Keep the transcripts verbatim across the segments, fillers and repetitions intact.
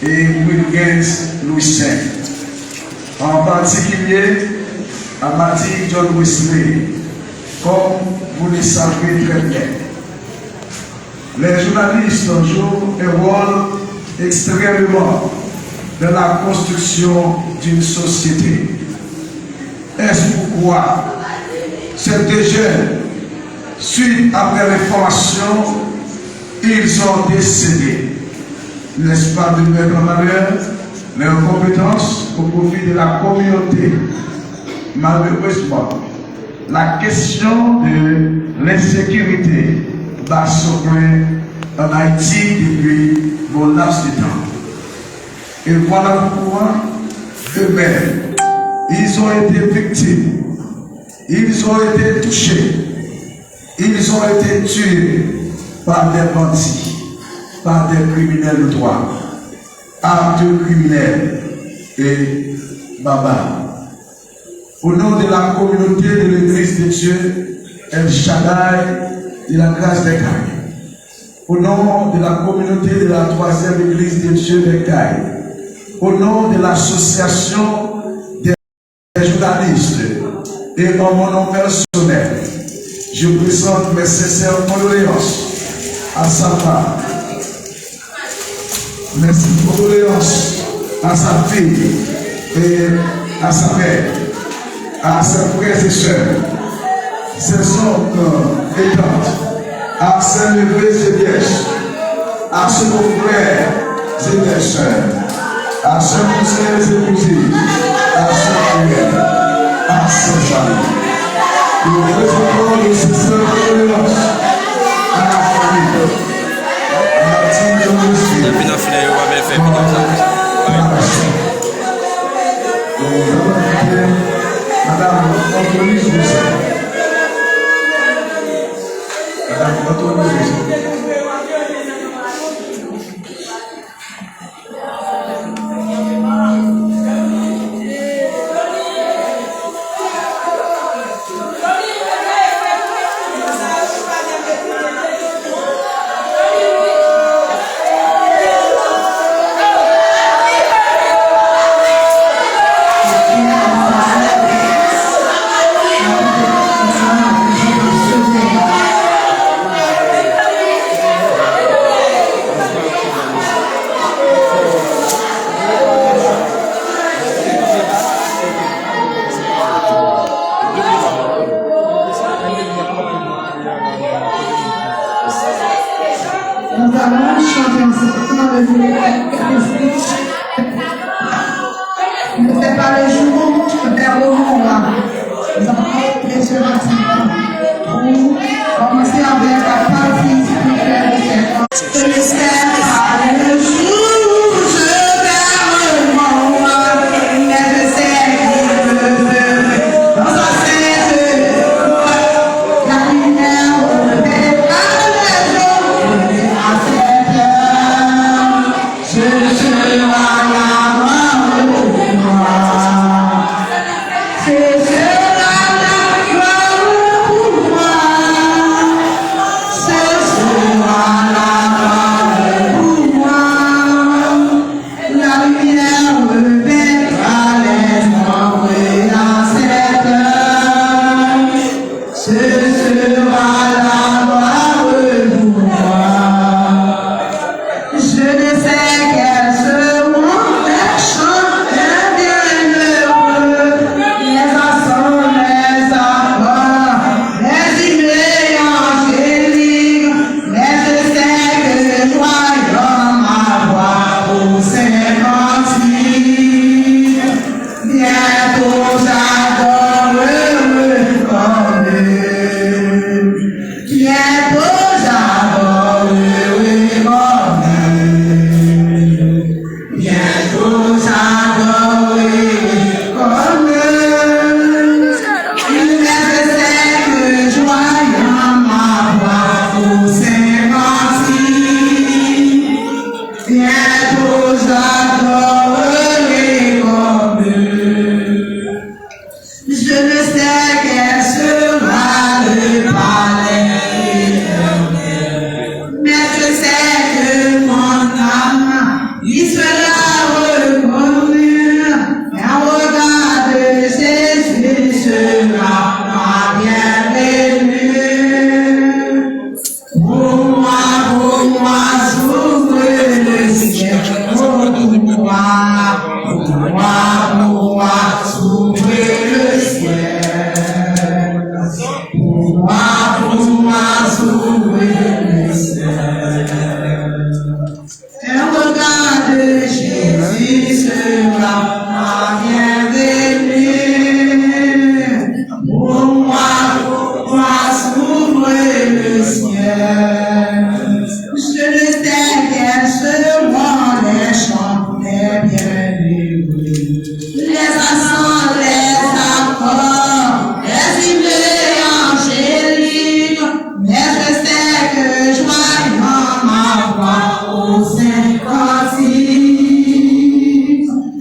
et Wilgens Louissaint, en particulier à Martin John Wesley, comme vous le savez très bien. Les journalistes jouent un rôle extrêmement dans la construction d'une société. Est-ce pourquoi ces deux jeunes, suite après l'information, ils ont décidé, n'est-ce pas, de mettre en valeur leurs compétences au profit de la communauté. Malheureusement, la question de l'insécurité bat son plein en Haïti depuis bon laps de temps. Et voilà pourquoi eux-mêmes, ils ont été victimes, ils ont été touchés, ils ont été tués par des bandits, par des criminels notoires. Actes criminels et barbares. Au nom de la communauté de l'Église de Dieu El Shaddai de la Grâce des Cayes, au nom de la communauté de la Troisième Église de Dieu des Cayes, au nom de l'association des journalistes et en mon nom personnel, je présente mes sincères condoléances à sa femme, mes condoléances à sa fille et à sa mère, à ses frères et sœurs, ses oncles et tantes, à ses neveux et nièces, à ses beaux-frères et belles-sœurs, à ses cousins et cousines, à ses frères, à ses amis. Nous présentons nos sincères condoléances à la famille. Depi nan filè yo pa bèl fè videyo sa. Madame Anthony Joseph. Madame Anthony Joseph. Nous allons chanter ensemble le Ne fais pas le jour vers le roi. Nous allons chanter ce matin pour commencer avec la partie spirituelle de cette Je ne sais pas le jour où je verrai mon roi, mais je sais qu'il me veut dans sa sainte gloire. La lumière au départ des jours, à cette heure, ce sera la gloire pour moi. Ce sera la gloire pour moi. Ce sera la gloire pour moi. La lumière revêtra les ombres à cette heure. Ce sera la gloire pour moi. Je ne sais quel seront les chants des bienheureux, les accents, les accords, les hymnes évangéliques, mais je sais que je dois avoir pour cinquante. Bientôt j'adorerai comme eux. Bientôt j'adorerai comme eux. Bientôt j'adorerai comme eux. Mais je sais que je dois avoir pour cinquante. Bientôt j'adorerai comme eux. Je ne sais quel sera le palais éternel, mais je sais que mon âme y sera Pour moi, pour moi, s'ouvre le ciel. Pour moi, pour moi, s'ouvre le ciel. Un regard de Jésus sera ma bienvenue. Pour moi, pour moi, s'ouvre le ciel. Je ne sais quels seront les chants des bienheureux. Les accents, les accords, les hymnes évangéliques. Mais je sais que je vais en avoir au Saint-Corsier.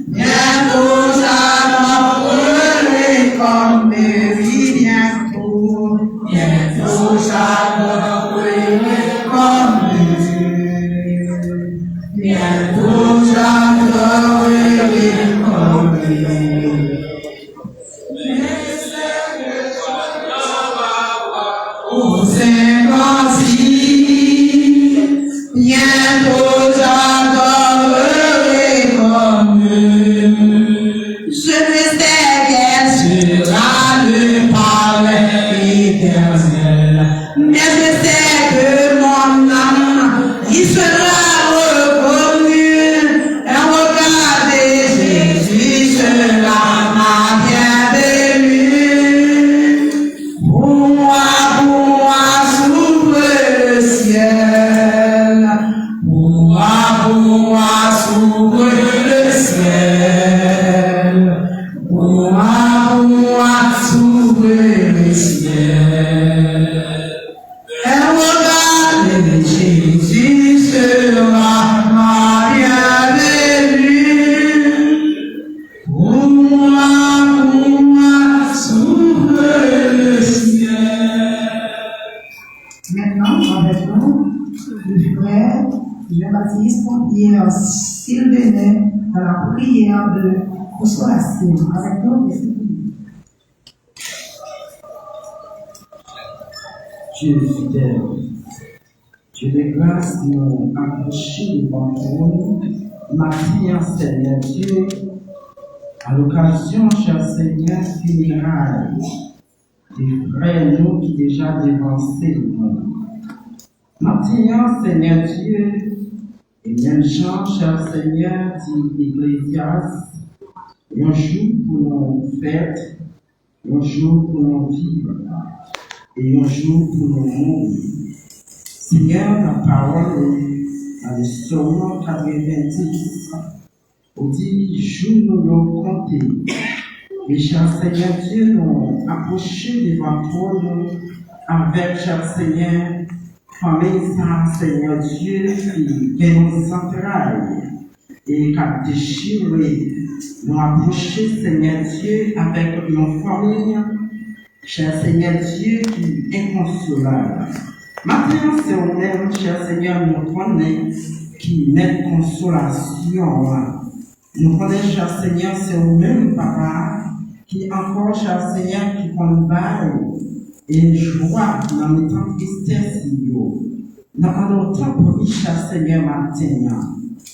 Bientôt j'adorerai comme lui, bientôt, bientôt j'adorerai comme lui. Bientôt j'adorerai comme lui. Au Saint-Corsier, bientôt j'adorerai comme eux. Je ne sais quel sera le palais éternel, mais je sais que mon âme y sera reconnue. Un regard de Jésus sera ma bienvenue. Pour moi, pour moi s'ouvre le ciel. Pour moi, pour moi s'ouvre le ciel. Pour moi, pour moi s'ouvre le ciel. Un regard de Jésus sera ma bienvenue. Pour moi, pour moi s'ouvre le ciel. Maintenant, avec nous, le frère Jean-Baptiste Pierre Sylvain dans la prière de consolation. Avec nous, le Seigneur. Dieu fidèle, Dieu de grâce, nou apwoche devan twòn ou maten an, Senyè Dye, a lokazyon, chè Senyè, fineray de frè nou ki deja devanse nou. Maten an, Senyè Dye, e menm jan, chè Senyè, di Eklezyas, yon jou pou nou fèt, yon jou pou nou viv, e yon jou pou nou mouri. Senyè, nan pawòl ou, nan Sòm katrevendis, ou di, jou nou yo konte. E chè Senyè Dye, nou apwoche devan twòn ou avèk, chè Senyè, fanmi sa, Senyè Dye, ki gen yon zantray e k ap dechire. Nou apwoche, Senyè Dye, avèk yon fanmi, chè Senyè Dye, ki enkonsolab. Maten an, se ou menm, chè Senyè, nou konnen ki mèt konsolasyon an. Nou konnen, chè Senyè, se ou menm, Papa, ki ankò, chè Senyè, ki konn bay e jwa nan mitan tristès yo. Nou mande w tanpri, chè Senyè, maten an,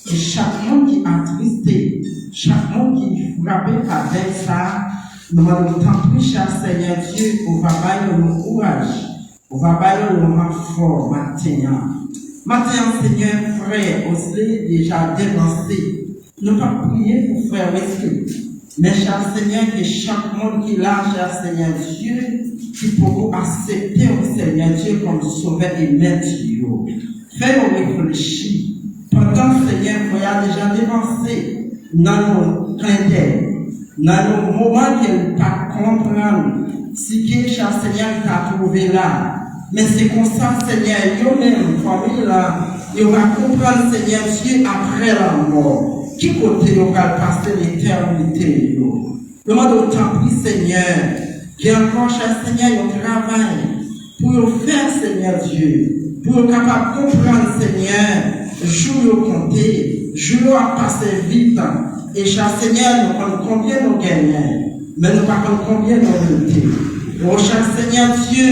ke chak moun ki atriste, chak moun ki frape pa dèy sa a, nou mande w tanpri, chè Senyè Dye, ou va ba yo yon kouraj, ou va ba yo yon ranfò maten an. Maten an, Senyè, frè Osley deja devanse. Nou p ap priye pou frè Wesley. Men, chè Senyè, ke chak moun ki la, chè Senyè Dye, ki poko aksepte w, Senyè Dye, kòm Sovè e Mèt yo, fè yo reflechi. Pandan, Senyè, frè a deja devanse nan yon klendèy, nan yon moman ke l pa t konprann si ke, chè Senyè, l ta twouve la. Men se konsa, Senyè, yo menm, fanmi la, yo va konprann, Senyè Dye, apre lanmò, ki kote yo pral pase letènite yo. Nou mande w tanpri, Senyè, gen ankò, chè Senyè, yon travay pou yo fè, Senyè Dye, pou yo kapab konprann, Senyè, jou yo konte, jou yo ap pase vit, e chè Senyè, nou konn konbyen nou genyen, men nou pa konn konbyen nou rete. O chè Senyè Dye,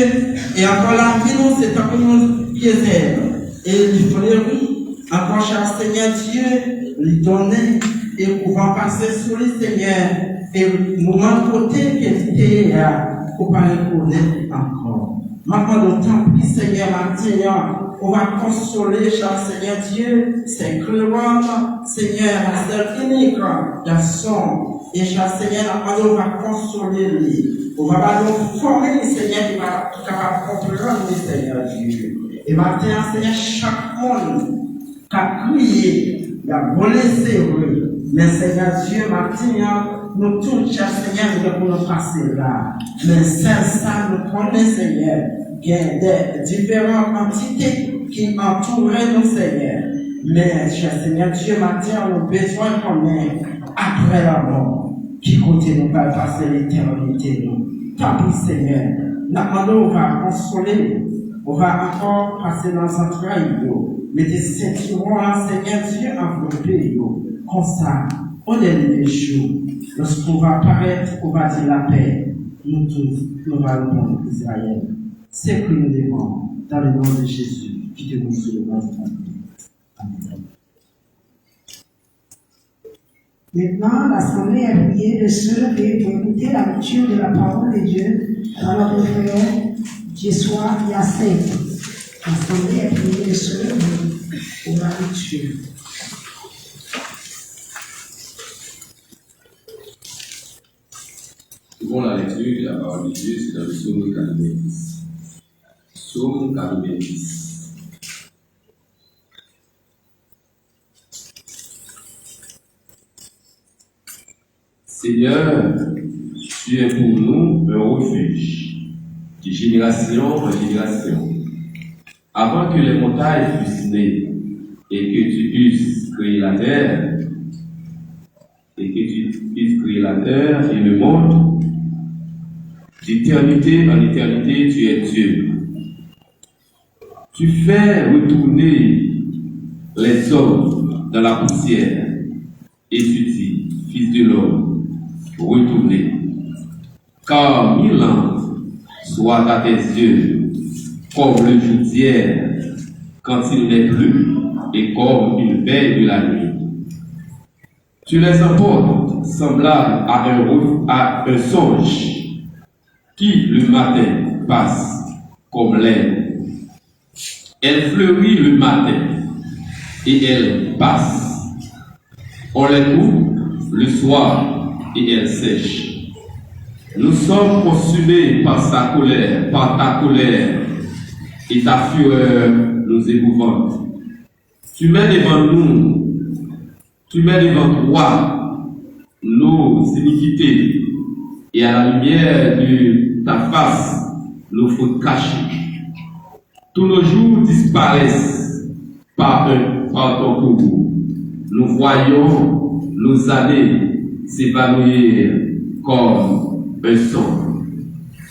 e ankò lavi nou se tankou yon pye zèb, e li fleri, Ankò, chè Senyè Dye, li donnen, e kou va pase sou li, Senyè, e moman kote ke li te ye a, ou pa rekonèt li ankò. M ap mande w, tanpri, Senyè, maten an, ou va konsole, chè Senyè Dye, sè Cléon, Senyè, la sè inik, gason, e chè Senyè, n ap mande w va konsole li. Ou va ba nou fanmi, Senyè, ki va, ki kapab konprann li, Senyè Dye. E maten an, Senyè, chak moun k ap kriye, y ap wole, se vre. Men, Senyè Dye, maten an, nou tout, chè Senyè, nou gen pou nou pase la. Men sèl sa nou konnen, Senyè, gen de diferan antite ki antoure nou, Senyè. Men, chè Senyè Dye, maten an, nou bezwen konnen, apre lanmò, ki kote nou pral pase letènite nou. Tanpri, Senyè, n ap mande w va konsole nou. Ou va ankò pase nan zantray yo, mete sentiwon an, Senyè Dye, anvlope yo. Konsa, o dènye jou, lòske ou va parèt, ou va di, lapè, nou tout, nou va reponn, Izrayèl, se pri nou devan, dans le nom de Jésus, ki te mouri sou le bwa du Kalvari. Amen. Maintenant, l'assemblée est priée de se lever pour écouter la lecture de la parole de Dieu par notre frère Jeswa Hyacinthe. L'assemblée est priée de se lever pour la lecture. Pour la lecture de la parole de Dieu, c'est dans le psaume quatre-vingt-dix. Psaume quatre-vingt-dix. Seigneur, tu es pour nous un refuge de génération en génération. Avant que les montagnes fussent nées et que tu eusses créé la terre, et que tu eusses créé la terre et le monde, d'éternité en éternité, tu es Dieu. Tu fais retourner les hommes dans la poussière, et tu dis, Fils de l'homme, retournez. Car mille ans soient à tes yeux comme le jour d'hier, quand il n'est plus, et comme une veille de la nuit. Tu les emportes semblables à un ref-, à un songe, qui le matin passe comme l'herbe. Elle fleurit le matin et elle passe. On les coupe le soir et elle sèche. Nous sommes consumés par sa colère, par ta colère, et ta fureur nous épouvante. Tu mets devant nous, tu mets devant toi nos iniquités, et à la lumière de ta face, nos fautes cachées. Tous nos jours disparaissent par un, par ton courroux. Nous voyons nos années s'évanouir comme un songe.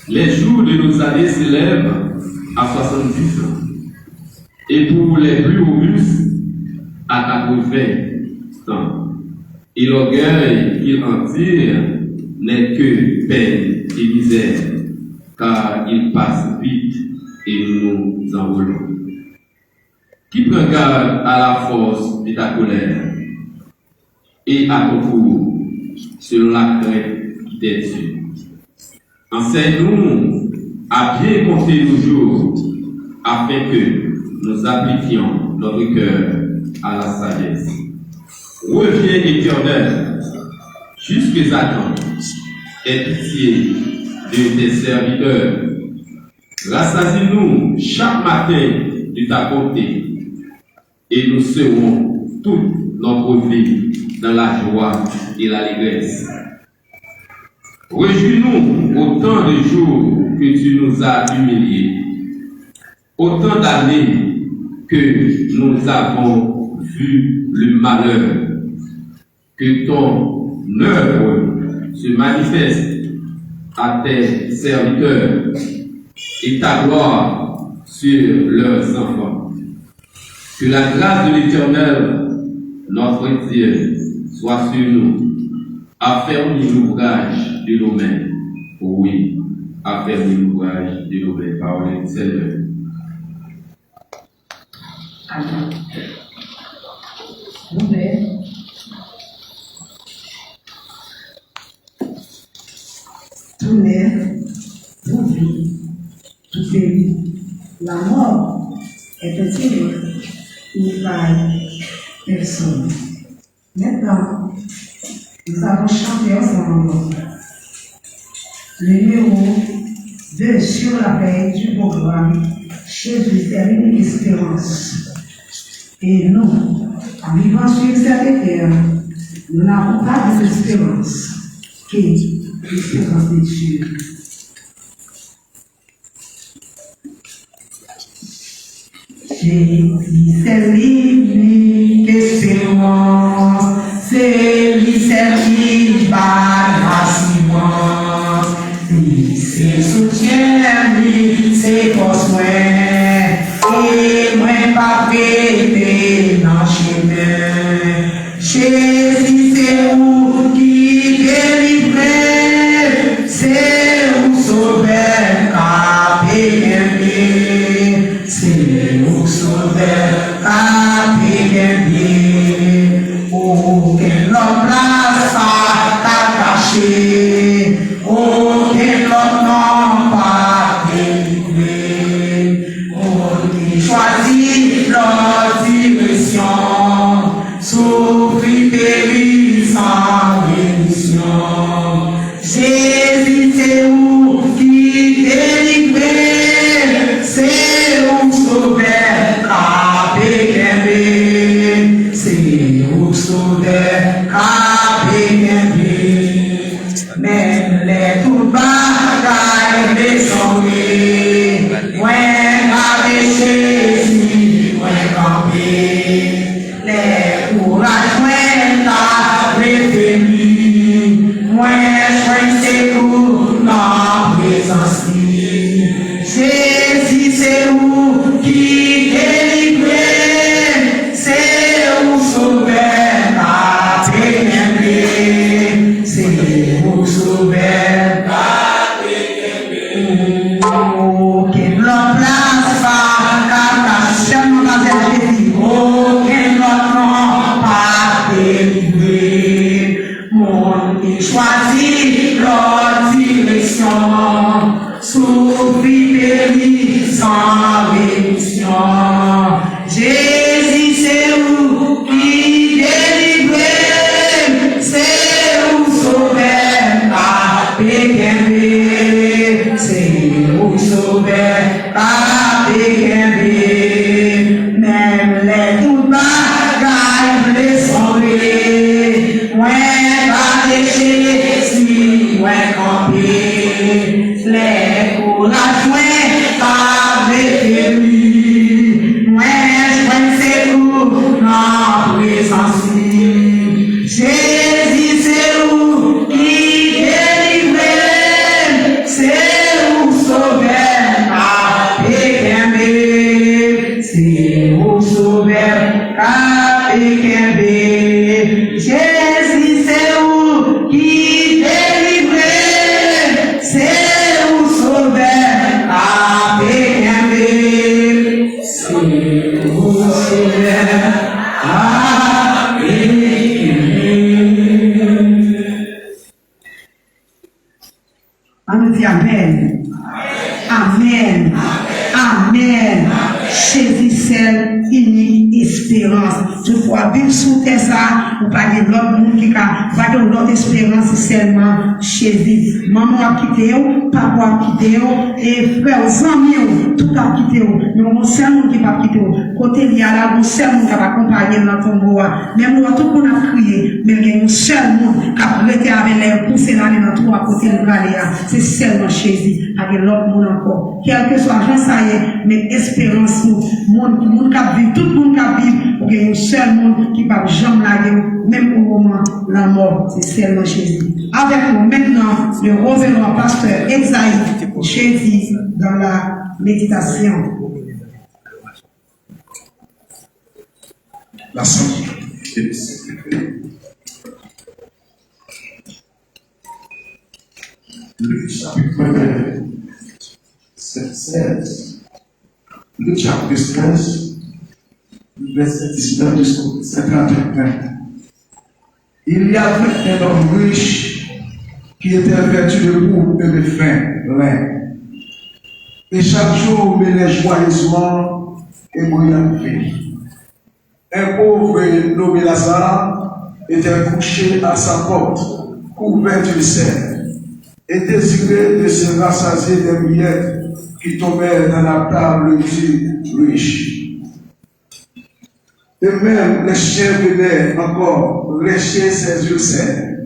Les jours de nos années s'élèvent à soixante-dix ans. Et pour les plus robustes, à quatre-vingts ans. Et l'orgueil qu'il en tire n'est que peine et misère, car il passe vite et nous nous envolons. Qui prend garde à la force de ta colère et à ton courroux, selon la crainte qui t'est due. Enseigne-nous à bien compter nos jours, afin que nous appliquions notre cœur à la sagesse. Reviens, Éternel, jusqu'à quand? Aie pitié de tes serviteurs. Rassasie-nous chaque matin de ta bonté, et nous serons toute notre vie dans la joie et l'allégresse. Réjouis-nous autant de jours que tu nous as humiliés, autant d'années que nous avons vu le malheur. Que ton œuvre se manifeste à tes serviteurs et ta gloire sur leurs enfants. Que la grâce de l'Éternel, notre Dieu, soit sur nous. Affermis l'ouvrage de nos mains. Oui, affermis l'ouvrage de nos mains. Parole du Seigneur. Amen. La mort est un témoin qui ne faille personne. Maintenant, nous allons chanter ensemble le numéro deux sur la feuille du programme, Jésus est l'unique espérance. Et nous, en vivant sur cette terre, nous n'avons pas d'autre espérance que l'espérance de Dieu. Jezi se linik esperans, se li sèl ki bay asirans. Li se soutyen, li se fòs mwen, e mwen p ap rete nan chemen. Jezi, se ou ki delivre, se ou sovè k ape kenbe, se ou sovè k ape kenbe. Okenn lòt plas pa ka kache, okenn lòt non pa delivre. Moun ki chwazi lòt direksyon, soufri, peri san remisyon. Jezi, se ou ki delivre, se ou sovè k ape kenbe, se ou sovè k ape kenbe. Menm lè tout bagay vle sonbre, mwen gade Jezi, mwen kanpe. Lè kouraj mwen ta vle febli, mwen jwenn sekou nan prezans li. Jezi, se ou ki delivre, se ou sovè k ape kenbe, se ou sovè k ape kenbe. Okenn lòt plas pa ka kache, sèlman Gazèl Jezi. Okenn lòt non pa delivre. Moun ki chwazi lòt direksyon, soufri, peri san remisyon. Jezi, se ou ki delivre, se ou sovè k ape kenbe, se ou sovè k ape kenbe. Menm lè tout bagay vle sonbre, mwen gade Jezi, mwen kanpe. Lè kouraj mwen ta vle febli, mwen jwenn sekou nan prezans li. Jezi, se ou ki delivre m, se ou sovè m k ape kenbe, se ou sovè m k ape kenbe. Jezi, se ou ki delivre, se ou sovè k ape kenbe, se ou sovè k ape kenbe. Ann nou di amèn. Amèn. Amèn. Jezi sèl inik esperans. Tout fwa w ap viv sou tè sa a, ou pa gen lòt moun ki ka, ou pa gen lòt esperans, se sèlman Jezi. Manman w ap kite w, papa w ap kite w, e frè w, zanmi w, tout ap kite w. Men yon sèl moun ki p ap kite w. Kote l ye a la, yon sèl moun k ap akonpaye l nan tonbo a. Menm lè w wè tout moun ap kriye, men gen yon sèl moun k ap rete avè l lè yo pouse l ale nan twou a kote l prale a. Se sèlman Jezi. Pa gen lòt moun ankò. Kèlkeswa jan sa ye, men esperans ou, moun, moun k ap viv, tout moun k ap viv, ou gen yon sèl moun ki p ap janm lage w, menm o moman lanmò, se sèlman Jezi. Avèk nou mentnan, le reverend pasteur Exaïe, Jezi dans la méditation. L'Assemblée. Lik chapit sèz. Lik chapit sèz, vèsè diznèf jiskou vèsè trannteyen. Il y avait un homme riche qui était vêtu de pourpre et de fin lin, Et chaque jour menait joyeusement et brillant vie. Un pauvre nommé Lazare était couché à sa porte, couvert d'ulcères, et désirait de se rassasier des miettes qui tombaient dans la table du riche. Et même les chiens venaient encore lécher ses ulcères.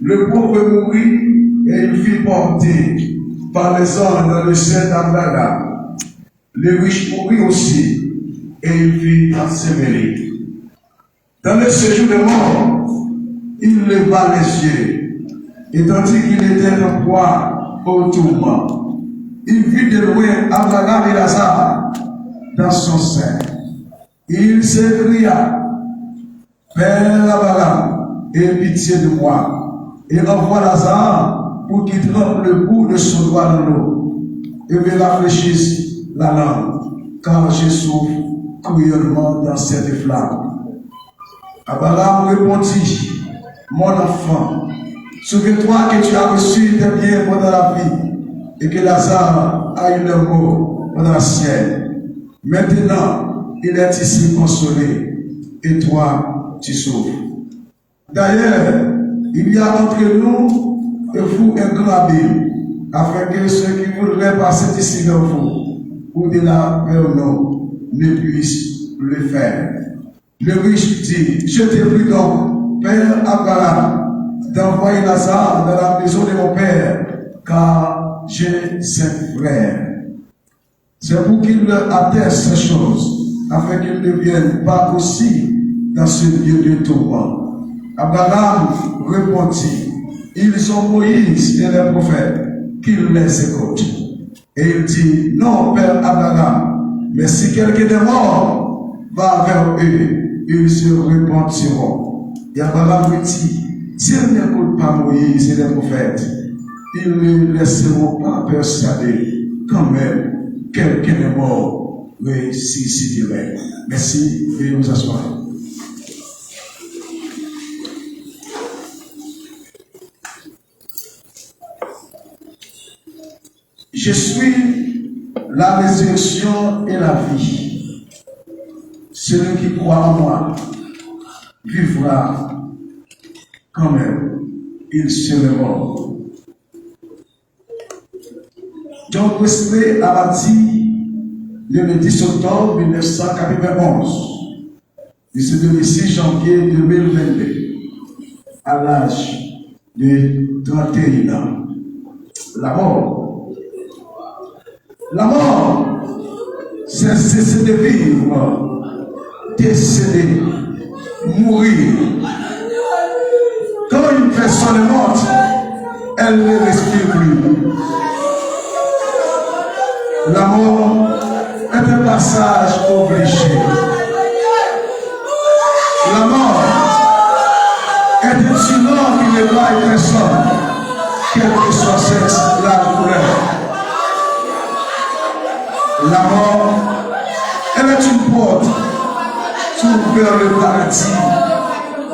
Le pauvre mourut et il fut porté par les anges dans le sein d'Abraham. Le riche mourut aussi et il fut enseveli. Dans le séjour des morts, il leva les yeux, et tandis qu'il était en proie au tourment, il vit de loin Abraham et Lazare dans son sein. Il s'écria, Père Abraham, aie pitié de moi, et envoie Lazare pour qu'il trempe le bout de son doigt dans l'eau, et me rafraîchisse la langue, car je souffre cruellement dans cette flamme. Abraham répondit, Mon enfant, souviens-toi que tu as reçu tes biens pendant la vie, et que Lazare a eu leurs maux pendant la sienne. Maintenant, il est ici consolé, et toi, tu souffres. D'ailleurs, il y a entre nous et vous un grand abîme, afin que ceux qui voudraient passer d'ici vers vous ou de là vers nous ne puissent le faire. Le riche dit, Je te prie donc, Père Abraham, d'envoyer Lazare dans la maison de mon père, car j'ai cinq frères. C'est pour qu'il leur atteste ces choses, afin qu'ils ne viennent pas aussi dans ce lieu de tourment. Abraham répondit, Ils ont Moïse et les prophètes, qu'ils les écoutent. Et il dit, Non, père Abraham, mais si quelqu'un des morts va vers eux, ils se repentiront. Et Abraham lui dit, S'ils n'écoutent pas Moïse et les prophètes, ils ne laisseront pas persuader quand même quelqu'un des morts ressusciterait. Merci, veuillez vous asseoir. Je suis la résurrection et la vie. Celui qui croit en moi vivra quand même il serait mort. John Wesley a bâti le dix octobre mille neuf cent quatre-vingt-onze jusqu'au six janvier deux mille vingt-deux, à l'âge de trente et un ans. La mort. La mort, c'est cesser de vivre, décéder, mourir. Quand une personne est morte, elle ne respire plus. La mort est un passage obligé. La mort est un tyran qui ne épargne personne, quel que soit sexe, la couleur. La mort, elle est une porte qui ouvre vers le paradis,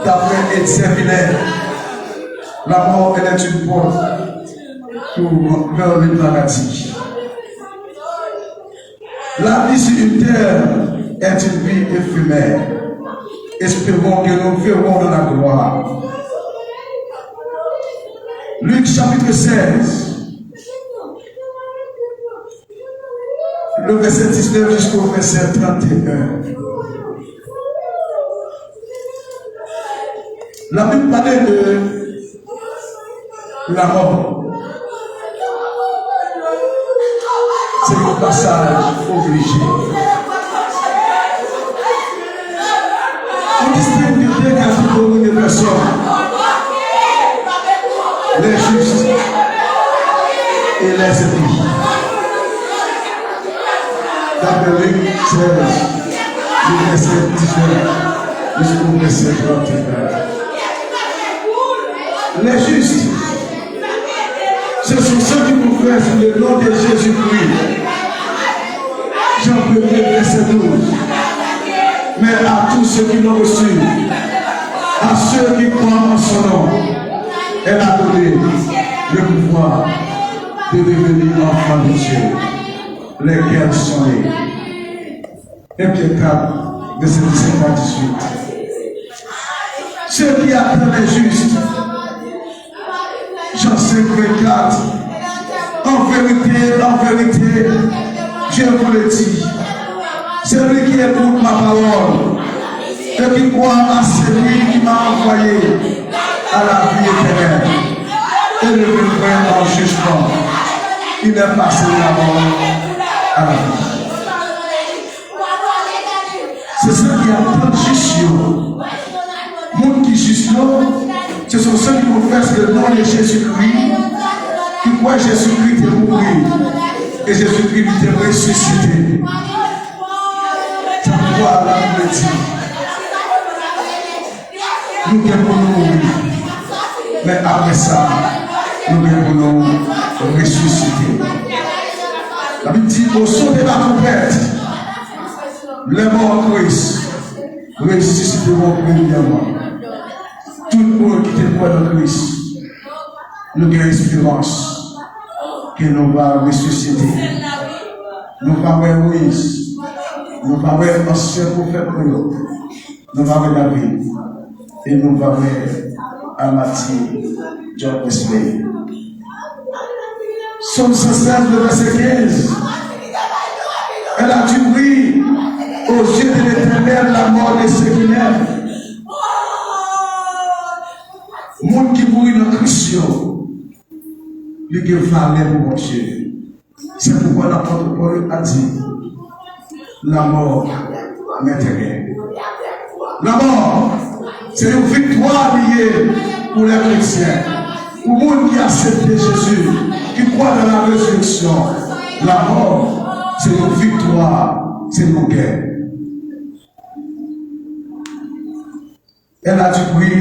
d'après Ed Servinet. La mort, elle est une porte qui ouvre vers le paradis. La vie sur une terre est une vie éphémère. Espérons que nous verrons dans la gloire. Luc chapitre seize, le verset dix-neuf jusqu'au verset trente et un. La Bible parle de la mort. C'est un passage obligé. On distingue deux catégories de personnes, les justes et les impies. D'après Luc seize, le verset dix-neuf jusqu'au verset trente et un. Les justes, ce sont ceux qui professent le nom de Jésus-Christ. Jean premier, verset douze. Mais à tous ceux qui l'ont reçu, à ceux qui croient en son nom, elle a donné le pouvoir de devenir enfants de Dieu. Lesquels sont les. Épîtres quatre, versets dix-sept à dix-huit. Ceux qui attendent les justes. Jean cinq, vingt-quatre. En vérité, en vérité, je vous le dis, celui qui écoute ma parole et qui croit à celui qui m'a envoyé a la vie éternelle et ne viendra en jugement. Il est passé de la mort à la vie. C'est ceux qui attendent jis yo. Moun ki jis yo, ce sont ceux qui confessent le nom de Jésus-Christ, qui croient Jésus-Christ est mort et Jésus-Christ est ressuscité. Sa vle di, nou gen pou nou mouri, men apre sa, nou gen pou nou resisite. Labib di, au son de la trompette, les morts en Christ ressusciteront premièrement. Tout moun ki te kwè nan Kris, nou gen esperans ke nou va resisite. Nou va wè Moyiz, nou va wè ansyen pwofèt nou yo, nou va wè David, e nou va wè Amatye John Wesley. Sòm san sèz, le vèsè kenz. Elle a du prix aux yeux de l'Éternel, la mort de ceux qui l'aiment. Moun ki mouri nan Kris yo, li gen valè pou Bondye. Se poukwa lapot Pòl a di, la mort m'est très gain. Lanmò, se yon viktwa li ye pou lè kretyen, pou moun ki aksepte Jezi, ki kwè nan la rezireksyon. Lanmò, se yon viktwa, se yon gè. Elle a du prix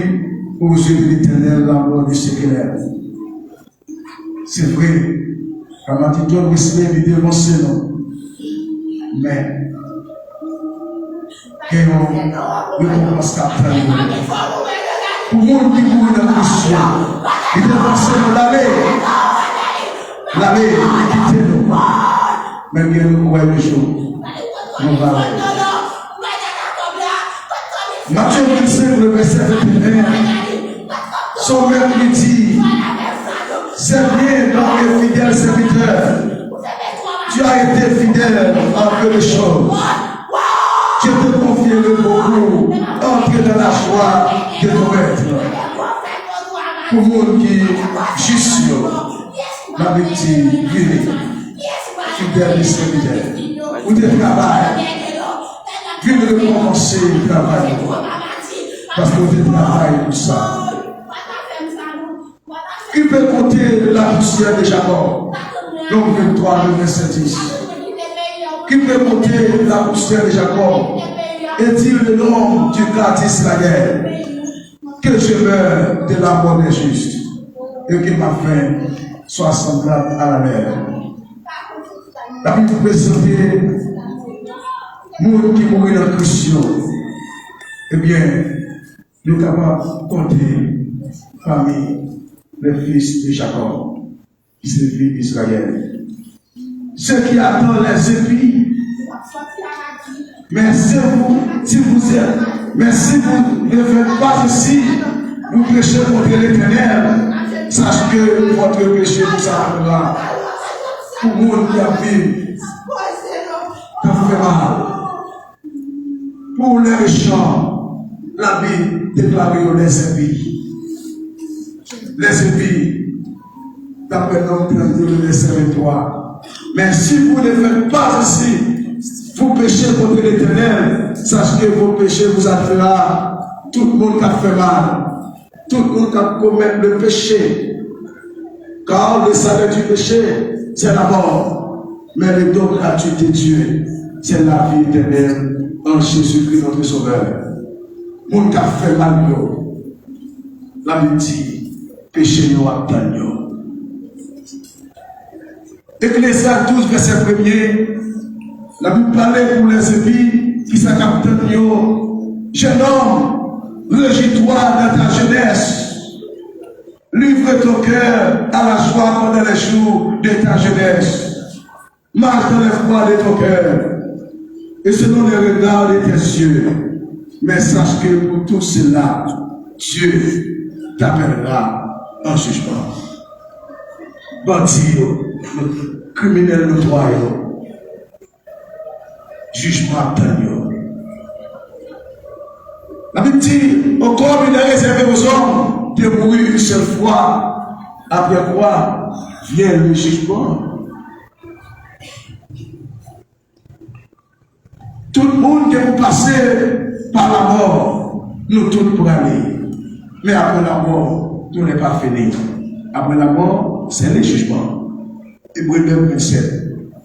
aux yeux de l'Éternel, la mort de ceux qu'il aime. Se vre, kòm a di John Wesley, li devanse nou. Men, gen yon rekonpans k ap tann nou. Pou moun ki mouri nan Kris yo, li devanse nou, l ale. L ale, li kite nou. Men gen nou wè yon jou, nou va wè. Matthieu vingt-cinq, le verset vingt et un. Son mèt li di, c'est bien, bon et fidèle serviteur. Tu as été fidèle en peu de choses. Je te confierai beaucoup. Entre dans la joie de ton maître. Pou moun ki jis yo, Labib di, vini, fidèl sèvitè. Ou te travay. Vin rekòmanse travay ou. Paske ou te travay pou sa. Qui peut compter la poussière de Jacob? Nombre vingt-trois, le verset dix. Qui peut compter la poussière de Jacob? Est-il le nombre du quart d'Israël? Que je meure de la mort des justes, et que ma fin soit semblable à la leur. Labib prezante moun ki mouri nan Kris yo. Ebyen, nou kapab konte pami les fils de Jacob, ki se fi Izrayèl. Ceux qui attendent les épis, mais si vous, si vous êtes, mais si vous ne faites pas ceci, vous péchez contre l'Éternel. Sachez que votre péché vous atteindra. Pou moun ki ap viv, k ap fè mal. Pour les méchants, Labib deklare yo les épis. Les épis, d'après Nòm trannde, le verset vingt-trois. Mais si vous ne faites pas ceci, vous péchez contre l'Éternel, sachez que vos péchés vous atteindra. Tout moun k ap fè mal, tout moun k ap komèt le péché. Car le salaire du péché, c'est la mort. Mais le don gratuit de Dieu, c'est la vie éternelle en Jésus-Christ notre Sauveur. Moun k ap fè mal yo, Labib di, peche yo ap tann yo. Eklezya douz, vèsè premye, Labib pale pou les épis, kisa k ap tann yo. Jeune homme, réjouis-toi dans ta jeunesse. Livre ton cœur à la joie pendant les jours de ta jeunesse. Marche dans l'espoir de ton cœur et selon les regards de tes yeux, mais sache que pour tous ceux-là, Dieu t'appellera en jugement. Bandi yo, kriminèl notwa yo, jijman ap tann yo. Labib di, au corps il est réservé aux hommes de mourir une seule fois, après quoi vient le jugement. Tout moun gen pou pase pa lamò, nou tout prale. Men apre lamò, tou nèt pa fini. Apre lamò, c'est le jugement. Ebre nèf vennsenk.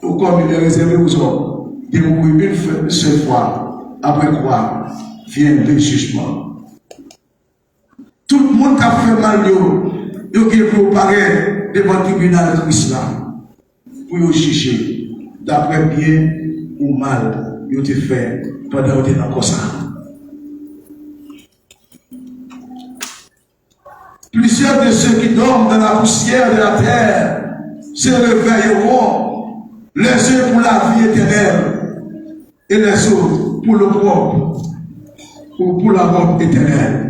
Au corps il est réservé aux hommes de mourir une seule fois, après quoi vient le jugement. Tout moun k ap fè mal yo, yo gen pou yo parèt devan tribinal Kris la pou yo jije daprè byen ou mal yo te fè pandan yo te nan kò sa a. Plusieurs de ceux qui dorment dans la poussière de la terre se réveilleront, les uns pour la vie éternelle et les autres pour l'opprobre ou pour la mort éternelle.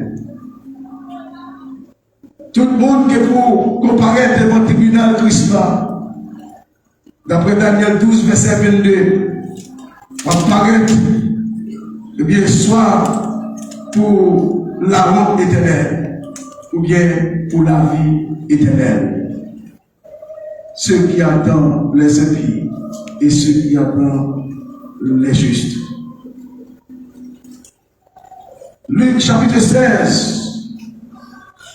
Tout moun gen pou konparèt devan tribinal Kris la. Daprè Danyèl douz, vèsè vennde, w ap parèt, ebyen, swa pou lawont etènèl, oubyen pou lavi etènèl. Ceux qui attendent les impies et ceux qui attendent les justes. Lik chapit sèz,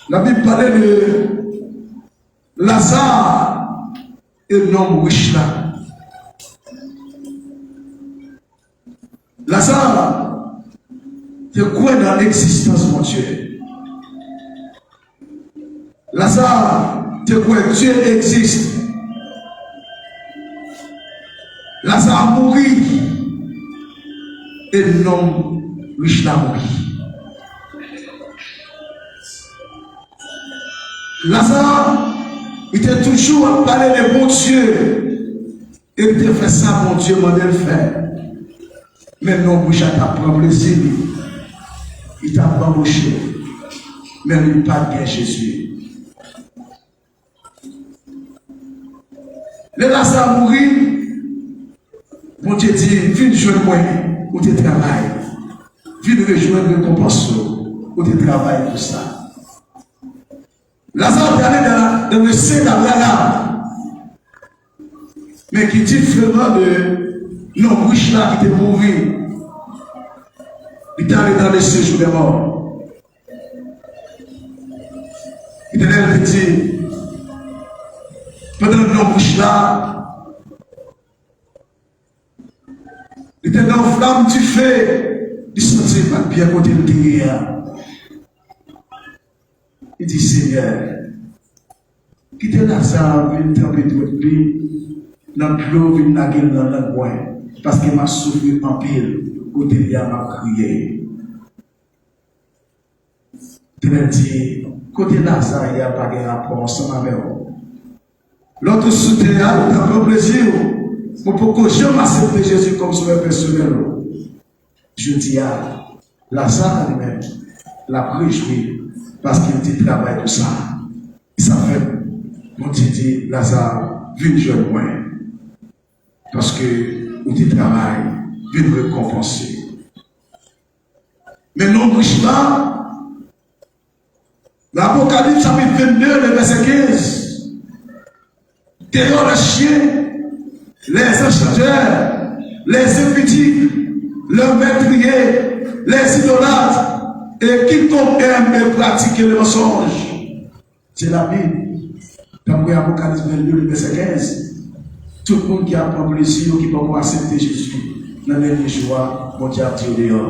Labib pale de Laza e nonm rich la. Laza te kwè nan egzistans Bondye. Laza te kwè Dye egziste. Laza mouri e nonm rich la mouri. Laza, li te toujou ap pale de Bondye. E li te fè sa Bondye mande l fè. Men nonm rich la t ap pran plezi li. Li t ap banboche. Men li pa t gen Jezi. Lè Laza mouri, Bondye di, vin jwenn mwen, ou te travay. Vin rejwenn rekonpans ou, ou te travay pou sa. Laza te ale nan, nan le sein de la lave. Men ki diferan de nonm rich la ki te mouri, li te ale nan le séjour des morts. Etènèl te di, pandan nonm rich la, li te nan yon flam dife, li santi l pa t byen kote l te ye a. Li di, Senyè, kite Laza vin tranpe dwèt li nan dlo, vin lage l nan lang mwen, paske m ap soufri anpil, kote li a m ap kriye. Etènèl di, kote Laza ye a pa gen rapò ansanm avè w. Lè w te sou tè a, ou t ap pran plezi w. Mwen poko janm aksepte Jezi kòm sovè pèsonèl ou. Jodi a, Laza li menm, l ap rejwi paske l te travay pou sa. E sa fèt, Bondye di, Laza, vin jwenn mwen, paske ou te travay, vin rekonpanse. Men nonm rich la, Apokalips chapit vennde, le vèsè kenz. Dehors les chiens, les enchanteurs, les impudiques, leurs meurtriers, les idolâtres, et quiconque aime et pratique le mensonge. Se Labib. Daprè Apokalips vennde, le vèsè kenz, tout moun ki ap pran plezi yo, ki poko aksepte Jezi, nan dènye jou a, Bondye ap di yo deyò.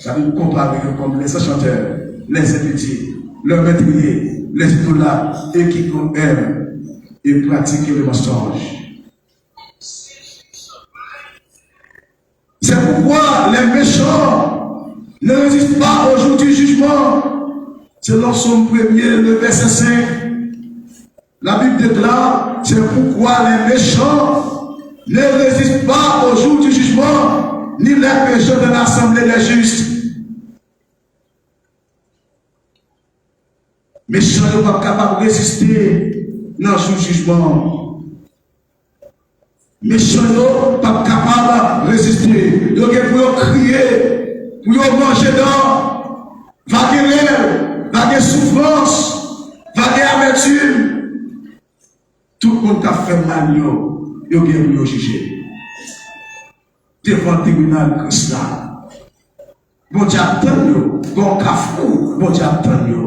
Labib konpare yo kòm les enchanteurs, les impudiques, leurs meurtriers, les idolâtres, et quiconque aime et pratique le mensonge. C'est pourquoi les méchants ne résistent pas au jour du jugement. Selon Sòm premye, le vèsè senk, Labib deklare, c'est pourquoi les méchants Ne résiste pas au jour du jugement, ni les pécheurs dans l'assemblée des justes. Mechan yo p ap kapab reziste nan jou jijman an. Mechan yo p ap kapab reziste. Yo gen pou yo kriye, pou yo manje dan. Va gen rèl, va gen soufrans, va gen amètim. Tout moun k ap fè mal yo, yo gen pou yo jije devan tribinal Kris la. Bondye ap tann yo. Gen yon kafou, Bondye ap tann yo.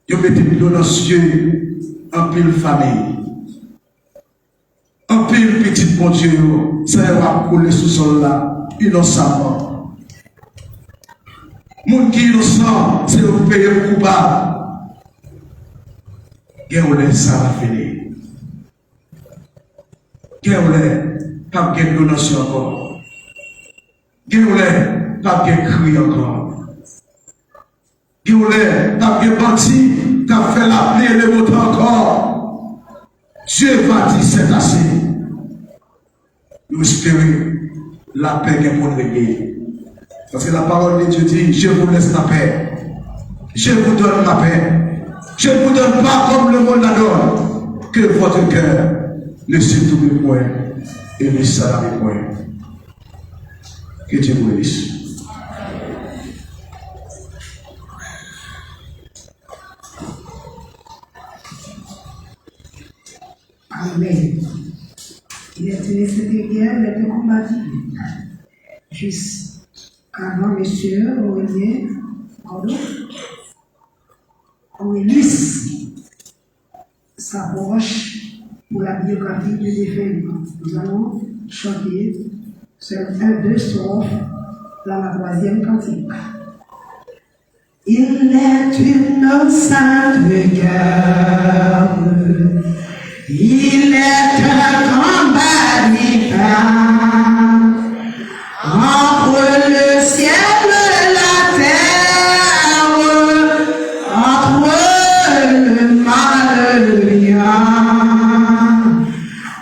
Yo mete dlo nan zye anpil fanmi. Anpil pitit Bondye yo, san yo ap koule sou sòl la, inosanman. Moun ki inosan, se yo k peye pou koupab. Gen yon lè sa va fini. Gen yon lè, p ap gen dlo nan zye ankò. Gen yon lè, p ap gen kri ankò. Gen yon lè, p ap gen bandi k ap fè lapli e lemotan ankò. Dieu va dire c'est assez. Nou espere lapè gen pou n regle. Paske la parole de Dieu dit, je vous laisse la paix. Je vous donne la paix. Je ne vous donne pas comme le monde la donne. Que votre cœur ne se trouble point et ne s'alarme point. Que Dieu vous bénisse. Amen. Il est une, c'était hier, il était combattu. Juste avant, monsieur Aurélien, pardon, Aurélius s'approche pour la biographie du défunt. Nous allons chanter seul un, deux strophes dans la troisième cantique. Il est une sainte guerre, il est un combat divin entre le ciel et la terre, entre le mal et le bien.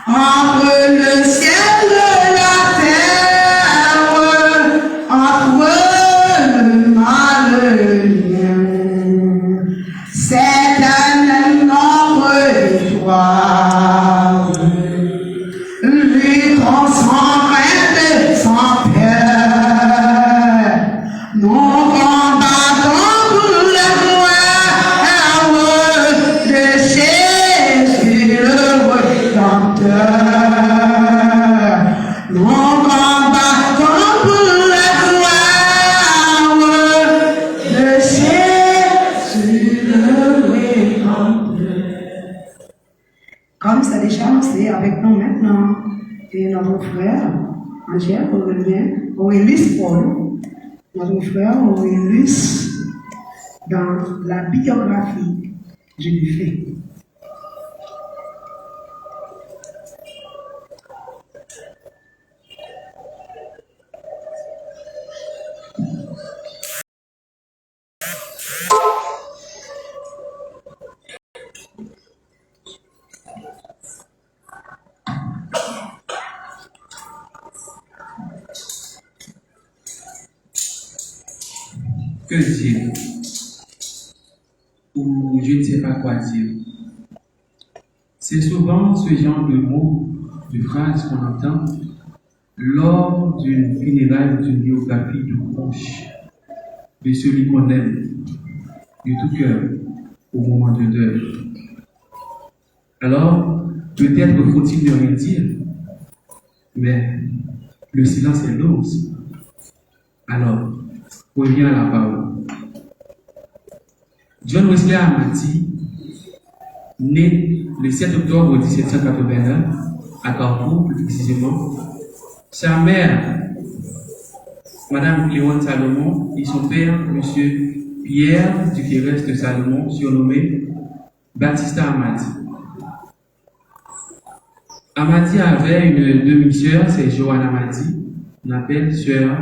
Entre le ciel et la terre, entre le mal et le bien, c'est un énorme victoire. Luttons sans crainte et sans peur. Nous combattons pour la gloire de Jésus le Rédempteur. Nous combattons pour la gloire de Jésus le Rédempteur. Comme c'est déjà annoncé, avec nous maintenant, et notre frère Angèle Aurélien, Aurélius Paul, notre frère Aurélius, dans la biographie du défunt. Que dire? Ou je ne sais pas quoi dire. C'est souvent ce genre de mots, de phrases qu'on entend lors d'une funéraille ou d'une biographie de proche, de celui qu'on aime, de tout cœur, au moment de deuil. Alors, peut-être faut-il ne rien dire, mais le silence est l'eau aussi. Alors, revient à la parole. John Wesley Amadi, né le sept octobre dix-sept cent quatre-vingt-un, à Carrefour plus précisément, sa mère, Madame Cléone Salomon, et son père, Monsieur Pierre Duquerest Salomon, surnommé Batista Amadi. Amadi avait une demi-sœur, c'est Joanne Amadi, on appelle sœur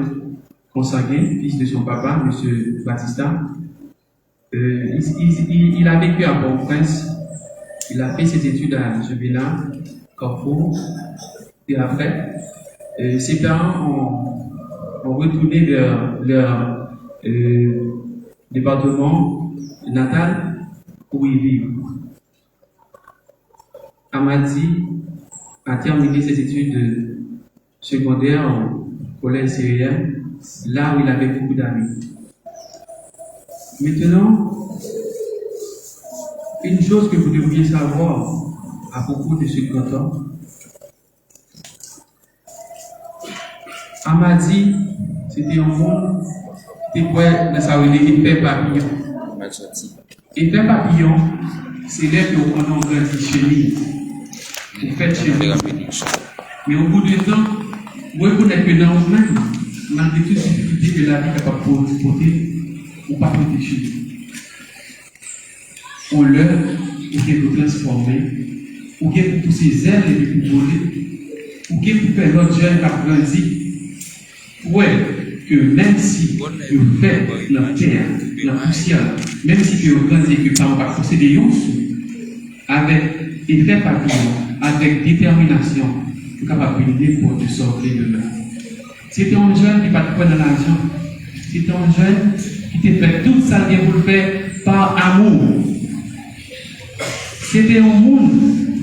consanguin, fils de son papa, Monsieur Batista. Euh, il, il- il- il a vécu à Port-au-Prince. Il a fait ses études à Juvena. Darfour. Et après, euh, ses parents ont, ont retourné vers leur euh, département natal pour y vivre. Amadi a terminé ses études secondaires au collège Syrien, là où il avait beaucoup d'amis. Maintenant, une chose que vous devriez savoir à propos de ce grand homme, Amadi, se te yon moun ki te kwè nan sa yo rele efè papiyon. Efè papiyon, se lè ke ou konnen ou grandi chemiz, ou fèt chemiz. Men o kou de tan, ou rekonèt ke nan ou menm, malgre tout difikilte ke lavi kapab po-, pote, ou pa pote chemiz. On lè, ou gen pou transfòme, ou gen pou pouse zèl epi pou vole, ou gen pou fè lòt jèn k ap grandi kwè ke menm si yo fèt nan tè a, nan pousyè a, menm si ke yo grandi e ke paran pa posede yon sou, avèk efè papiyon, avèk detèminasyon, ou kapab vin nenpòt sa w vle demen. Se te yon jèn ki pa t kwè nan lajan. Se te yon jèn ki te fè tout sa l gen pou l fè pa amou. Se te yon moun,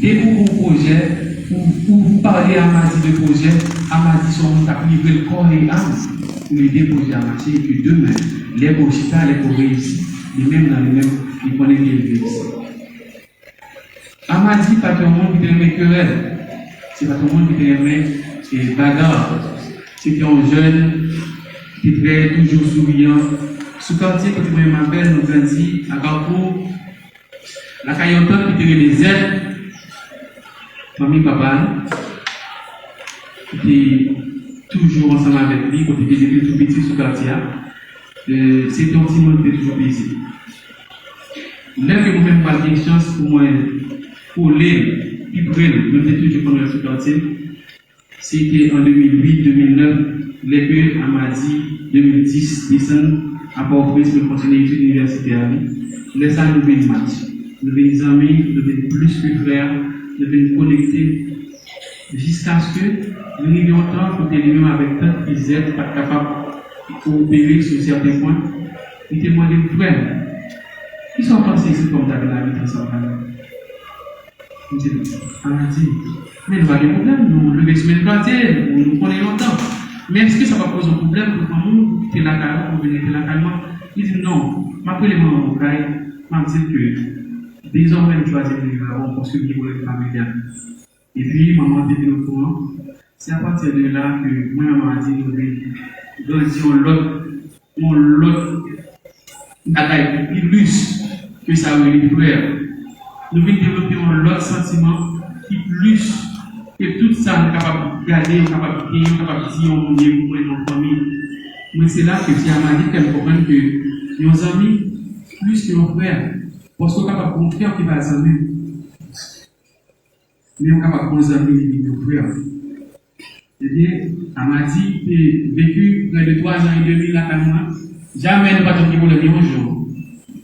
depi w gen yon pwojè, ou, ou pale Amadi de pwojè, Amadi se yon moun k ap livre l kò e am pou l ede pwojè a mache, e ke demen, lè ke w chita, lè ke w reyisi, li menm nan li menm, li konnen ke l reyisi. Amadi pa t yon moun ki te renmen kerèl. Se pa t yon moun ki te renmen, e, baga. Se te yon jèn ki te trè toujou souriyan. Sou katye kote mwen menm avè l, nou grandi a Kafou, lakay yon tant ki te rele Zèt, fanmi papa l, ki te toujou ansanm avèk li, kote ke depi l tou piti sou katye a, e, se te yon timoun ki te toujou peze. Lè ke mwen menm pral gen chans pou mwen kole pi pre l, mwen te toujou konn rete sou katye, se te an de mil uit, de mil nèf, lè ke Amadi de mil dis desann a Pòtoprens pou l kontinye etid inivèsitè a li. Lè sa a, nou vin match. Nou vin zanmi, nou vin plis ke frè, nou vin konekte. Jiskaske li rive yon tan kote li menm avèk tant Izèt pa t kapab koopere sou sèten pwen, li te mande m, "Frè m, kisa w panse si fò m ta vin abite ansanm avè w?" M di l, Amadi, men nou pa gen pwoblèm, nou leve sou menm katye, nou, nou konnen lontan. Men èske sa p ap poze yon pwoblèm pou fanmi w, pou w kite lakay ou, pou w vin rete lakay mwen? Li di m, "Non, m ap rele manman m kay, m ap di l ke dezòmè m chwazi vin viv avè w paske m gen pwoblèm familyal." Epi, manman an te vin okouran. Se apati de la ke mwen, Amadi, nou vin grandi yon lòt, yon lòt bagay ki plis ke sa yo rele frè. Nou vin devlope yon lòt santiman ki plis ke tout sa nou kapab gade, nou kapab genyen, nou kapab di yon moun ye pou mwen nan fanmi. Mwen, se la ke se Amadi fè m konprann ke yon zanmi plis ke yon frè. Paske w kapab gon frè ki pa zanmi w. Men w kapab gon zanmi li vin yon frè. Ebyen, Amadi te veki prè de twa zan e demi lakay mwen. Jamè nou pa t janm gen pwoblèm yon jou.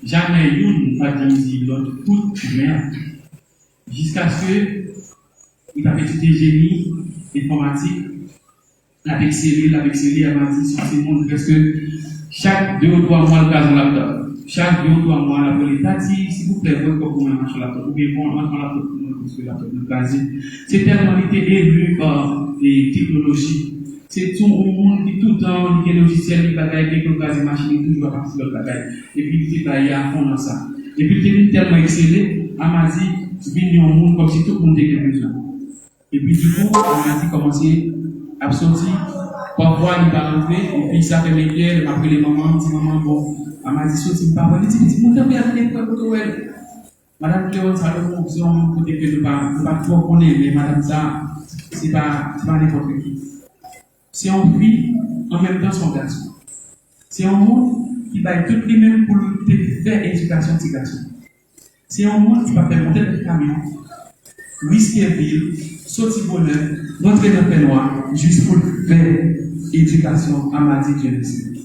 Jamè youn pa t janm di lòt kout men. Jiskaske li t ap etidye jeni enfòmatik, l ap eksele, l ap eksele, Amadi se yon timoun, prèske chak de ou twa mwa, l kraze yon laptòp. Chak de ou twa mwa, l ap rele, "Tati, silvouplè, voye kòb pou mwen, m achte yon laptòp." Oubyen, "Bon, antre yon laptòp pou mwen, paske laptòp mwen kraze." Se tèlman li te eli pa, e, teknoloji. Se tou yon moun ki toutan, li gen lojisyèl, li bagay, li kraze machin, li toujou ap achte lòt bagay. Epi li te bay afon nan sa. Epi li te vin tèlman eksele, Amadi vin yon moun kòmsi tout moun te gen bezwen. Epi dikou, Amadi kòmanse ap soti. Pafwa, li pa rantre, epi sa fè m enkyè, lè m ap rele manman, m di, "Manman, bon, Amadi soti, m pa wè l." Li di, "Pitit mwen, tanpri al gade frè w, kote w wè l?" Madanm Cléone Salomon, se yon moun kote ke nou pa, nou pa twò konnen, men madanm sa, se pa, se pa nenpòt ki. Se yon fi, an menm tan, se yon gason. Se yon moun ki bay tout li menm pou l te fè edikasyon ti gason. Se yon moun ki pa fè monte nan kamyon, riske vi l, soti bonè, rantre nan fènwa, jis pou l fè edikasyon Amadi Dieunesse.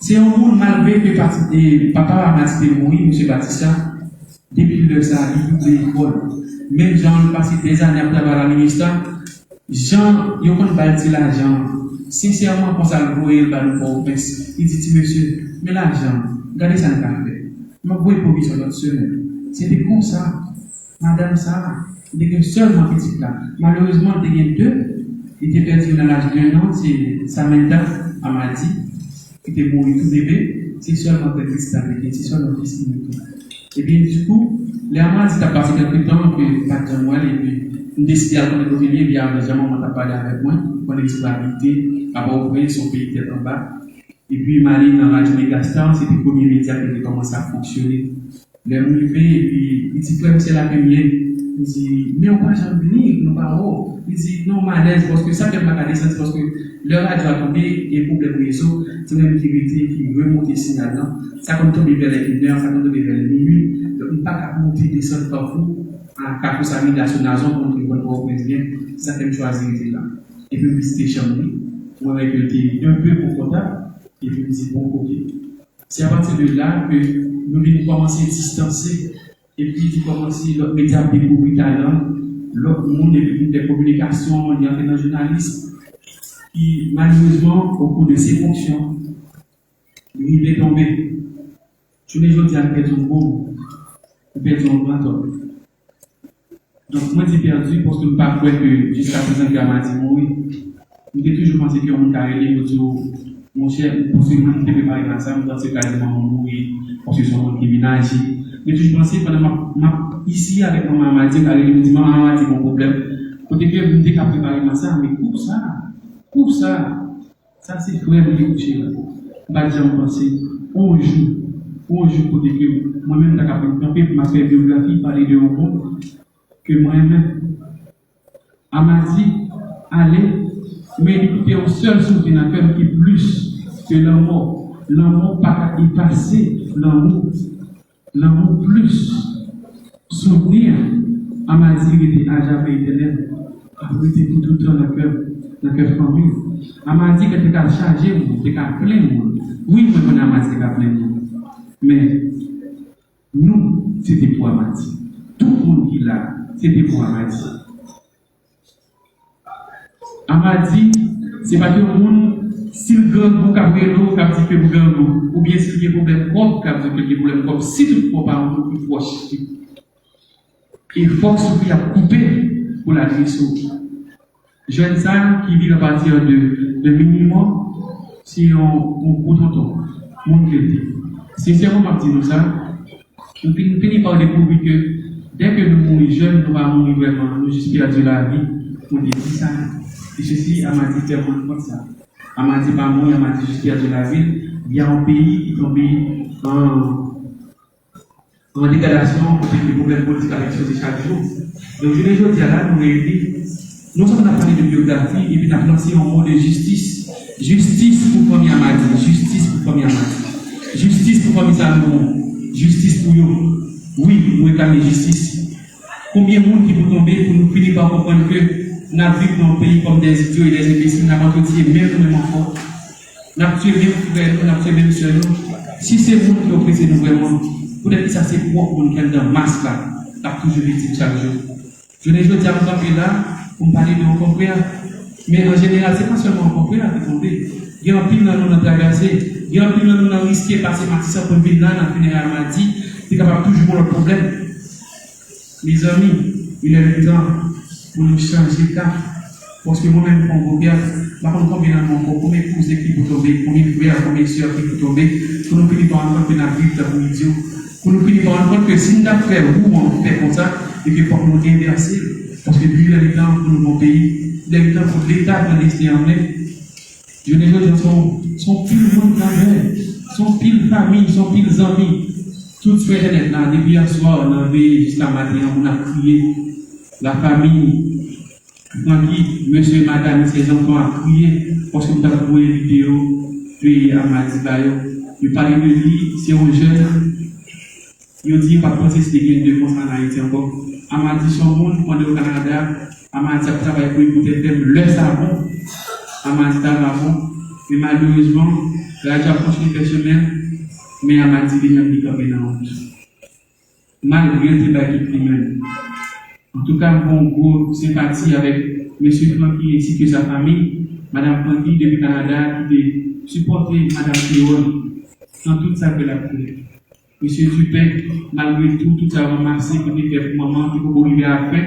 Se yon moun, malgre ke pati, e, papa Amadi te mouri, mesye Batista, depi lè sa a, li double efò l. Menm jan l pase dèzane ap travay la Minustah, jan yo konn ba l ti lajan an, sensèman, konsa l voye l ba nou Pòtoprens. Li di, "Ti mesye, men lajan an, gade sa n ka fè. M ap voye pwovizyon lòt semèn." Se te konsa, madanm sa a, li te gen sèlman pitit la. Malerezman, li te gen de. Li te pèdi youn nan laj de an, se Samantha Amadi, ki te mouri tou bebe. Se sèlman kèk pitit la te gen, se sèlman pitit li tou. Ebyen, dikou, lè Amadi t ap pase kèlke tan ke m pa t janm wè l, epi m deside al konnen kote l ye, epi avè jan manman t ap pale avèk mwen, konnen li sot abite a Pòtoprens, se yon peyi tèt anba. Epi m ale nan radyo Megastar, se te premye medya ki te kòmanse ap fonksyone. Lè m rive, epi li di, "Frè m, se la ke m ye." M di, "Men ou pa janm vini, nou pa wè w." Li di, "Non, m alèz, paske sa fè m pa ka desann, se paske lè radyo a tonbe, gen pwoblèm rezo, se mwen menm ki rete, ki remonte siyal lan. Sa konn tonbe vè lè inè, sa konn tonbe vè lè minui. Donk, m pa ka monte desann Kafou, a Kafou Samida sou Nazon, pou montre konn Pòtoprens byen. Se sa fè m chwazi rete la." Epi m vizite chanm li, mwen wè ke l te un peu konfòtab, epi m di, "Bon, oke." Se apati de la ke nou vin kòmanse distanse, epi li kòmanse lòt medya ap dekouvri talan lòt moun, epi li fè kominikasyon, li antre nan jounalis, ki malerezman, okou de se fonksyon, li rive tonbe. Jounen jodi a, li pèdi yon gwo moun, li pèdi yon grandòm. Donk, mwen di pèdi paske m pa kwè ke jiskaprezan ke Amadi mouri. M te toujou panse ke yon moun ka rele m, yo di w, "Monchè, m panse mwen ki te prepare m a sa, m panse kaziman moun mouri, paske se yon moun ki vin aji." M te toujou panse, pandan m ap, m ap isi avèk manman Amadi, m ka rele m, di, "Manman Amadi gon pwoblèm." Kote ke m te ka prepare m a sa, men kou sa, kou sa, Sa se frè m ki kouche la. M pa t janm panse, yon jou, yon jou kote ke mwen menm ta ka vin kanpe pou m ap fè byografi, pale de yon moun ke mwen renmen. Amadi ale, men li kite yon sèl souvni nan kè m ki plis ke lanmò. Lanmò pa ka efase lanmou. Lanmou plis souvni an, Amadi rete ajamè etènèl, ap rete pou toutan nan kè m, nan kè fanmi m. Amadi ke te ka chaje moun, te ka plen moun. Wi, mwen konnen Amadi te ka plen moun. Men, nou, se te pou Amadi. Tout moun ki la, se te pou Amadi. Amadi, se pa t yon moun, si l grangou, k ap rele w, k ap di ke m grangou, oubyen si l gen pwoblèm kòb, k ap di ke l gen pwoblèm kòb, si toutfwa w pa yon moun ki pwòch li. E fòk souf li ap koupe pou l adrese w. Jèn sa a ki viv apati de, de minimòm, se yon, yon gwo tonton, moun ke l te. Sensèman, m ap di nou sa, M fin, fini pa dekouvri ke dè ke nou mouri jèn, nou pa mouri vrèman, nou jis pèdi lavi pou de dis ane. E sesi, Amadi fè m rann kont sa. Amadi pa mouri, Amadi jis pèdi lavi l. Gen yon peyi ki tonbe an, an degradasyon, kote ke pwoblèm politik ap ekspoze chak jou. Donk, jounen jodi a la, nou reyini, non sèlman n ap pale de byografi, epi n ap lanse yon mo de jistis. Jistis pou fanmi Amadi, jistis pou fanmi Amadi. Jistis pou fanmi Salomon, jistis pou yo. Wi, nou reklame jistis. Konbyen moun ki pou tonbe pou nou fini pa konprann ke n ap viv nan yon peyi kòm dè zidyo e dè enbesil, n ap antretye menm nou menm ankò? N ap tiye menm frè nou, n ap tiye menm sè nou. Si se moun ki oprese nou vrèman, poutèt kisa se pwòp moun ki anndan mas la k ap toujou viktim chak jou? Jounen jodi a, m kanpe la pou m pale de yon konfrè. Men an jeneral, se pa sèlman yon konfrè ki tonbe. Gen anpil nan nou nan travèse. Gen anpil nan nou nan riske pase Matisan pou n vin la nan finerè Amadi. Li kapab toujou yon lòt pwoblèm. Mezanmi, il est le temps pou nou chanje kap. Paske mwen menm, m fè yon gwo pèd, m pa konn konbyen nan nou ankò, konbyen kouzen ki pou tonbe, konbyen frè, konbyen sè ki pou tonbe, pou nou fini pa rann kont ke n ap viv tankou idyo, pou nou fini pa rann kont ke si n t ap fè wou an fè konsa, e ke fòk nou envèse l. Paske li lè li tan pou nou gon peyi, li lè li tan pou Leta pran desten an men. Jounen jodi a, se yon, se yon pil moun k nan men, se yon pil fanmi, se yon pil zanmi. Tout sou entènèt la, depi yè swa, nan veye jiska maten an, moun ap kriye. Lafanmi Francky, mesye, madanm, se zanfan ap kriye, paske m t ap voye videyo peye Amadi ba yo. Yo pale de li, se yon jèn, yo di yo pa t panse si te gen de konsa ann Ayiti ankò. Amadi se yon moun, pandan yo Kanada, Amadi ap travay pou Ecoute F M, lè sa bon, Amadi t ava bon, men malerezman, radyo ap kontinye fè chemen l, men Amadi li menm li kanpe nan wont. Malgre l te bay tout li menm. Antouka, m gen yon gwo senpati avèk mesye Francky ensi ke sa fanmi, madanm Francky depi Kanada ki te sipòte madanm Cléole nan tout sa ke l ap fè. Mesye Dupin, malgre tou, tout sa ranmase pou te fè pou manman ki poko rive a fè,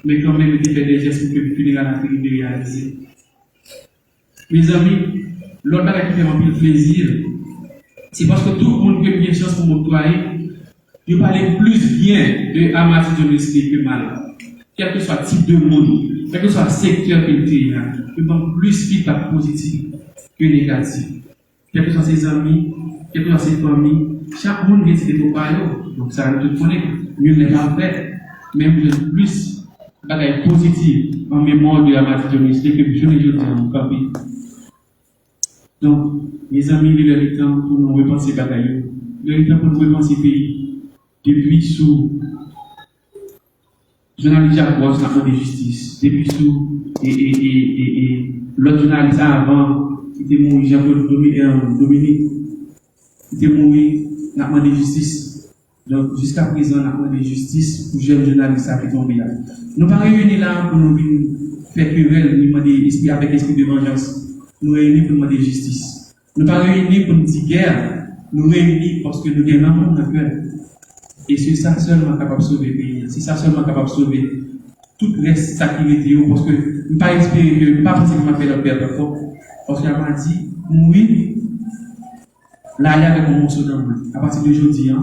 men kanmenm li te fè de jès pou ke fineral la te rive reyalize. Mezanmi, lòt bagay ki fè m anpil plezi, se paske tout moun ke m gen chans pou m kotwaye, yo pale plis byen de Amati John Wesley ke mal. Kèlkeswa tip de moun, kèlkeswa sektè ke l te ye a, yo ban m plis feedback pozitif ke negatif. Kèlkeswa se zanmi, kèlkeswa se fanmi, chak moun gen ti defo pa yo. Donk sa nou tout konnen, nul n'est parfait. Men m jwenn plis bagay pozitif an memwa de Amati John Wesley ke jounen jodi a m kanpe. Donk, mezanmi, li lè li tan pou nou repanse bagay yo. Li lè li tan pou nou repanse peyi. Depi sou jounalis Jacques Roche, n ap mande jistis. Depi sou e, e, e, e, e, lòt jounalis avan, ki te mouri, Jean Claude Domi- eh, Dominique, ki te mouri, n ap mande jistis. Donk, jiska prezan, n ap mande jistis pou jèn jounalis sa ki tonbe a. Nou pa reyini la pou nou vin fè kerèl, ni mande espri avèk espri de vanjans. Nou reyini pou nou mande jistis. Nou pa reyini pou n di gè, nou reyini paske nou gen lanmou nan kè. E se sa sèlman kapab sove peyi a. Se sa sèlman kapab sove tout rès sa ki rete yo, paske m pa espere ke, m pa panse ke m ap fè lòt pèt ankò. Paske Amati mouri, l ale avèk yon mòso nan men l. Apati de jodi a,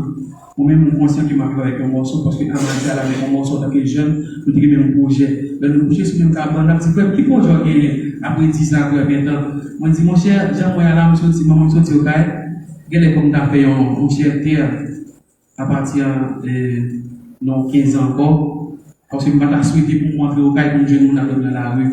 mwen menm, mwen konsyan ke m ap viv avèk yon mòso, paske Amati ale avèk yon mòso antanke jèn, nou te gen menm pwojè. Lè nou kouche sou menm kabann, n ap di, "Frè m, ki pwojè w genyen apre diz an, apre ven tan?" Mwen di, "Monchè, jan m wè a la, m soti, manman m soti Okay, genlè fò m ta fè yon, yon chèlte apati, eh, nan kenz an ankò." Paske m pa ta swete pou m rantre Okay pou m jwenn moun ap dòmi nan lari.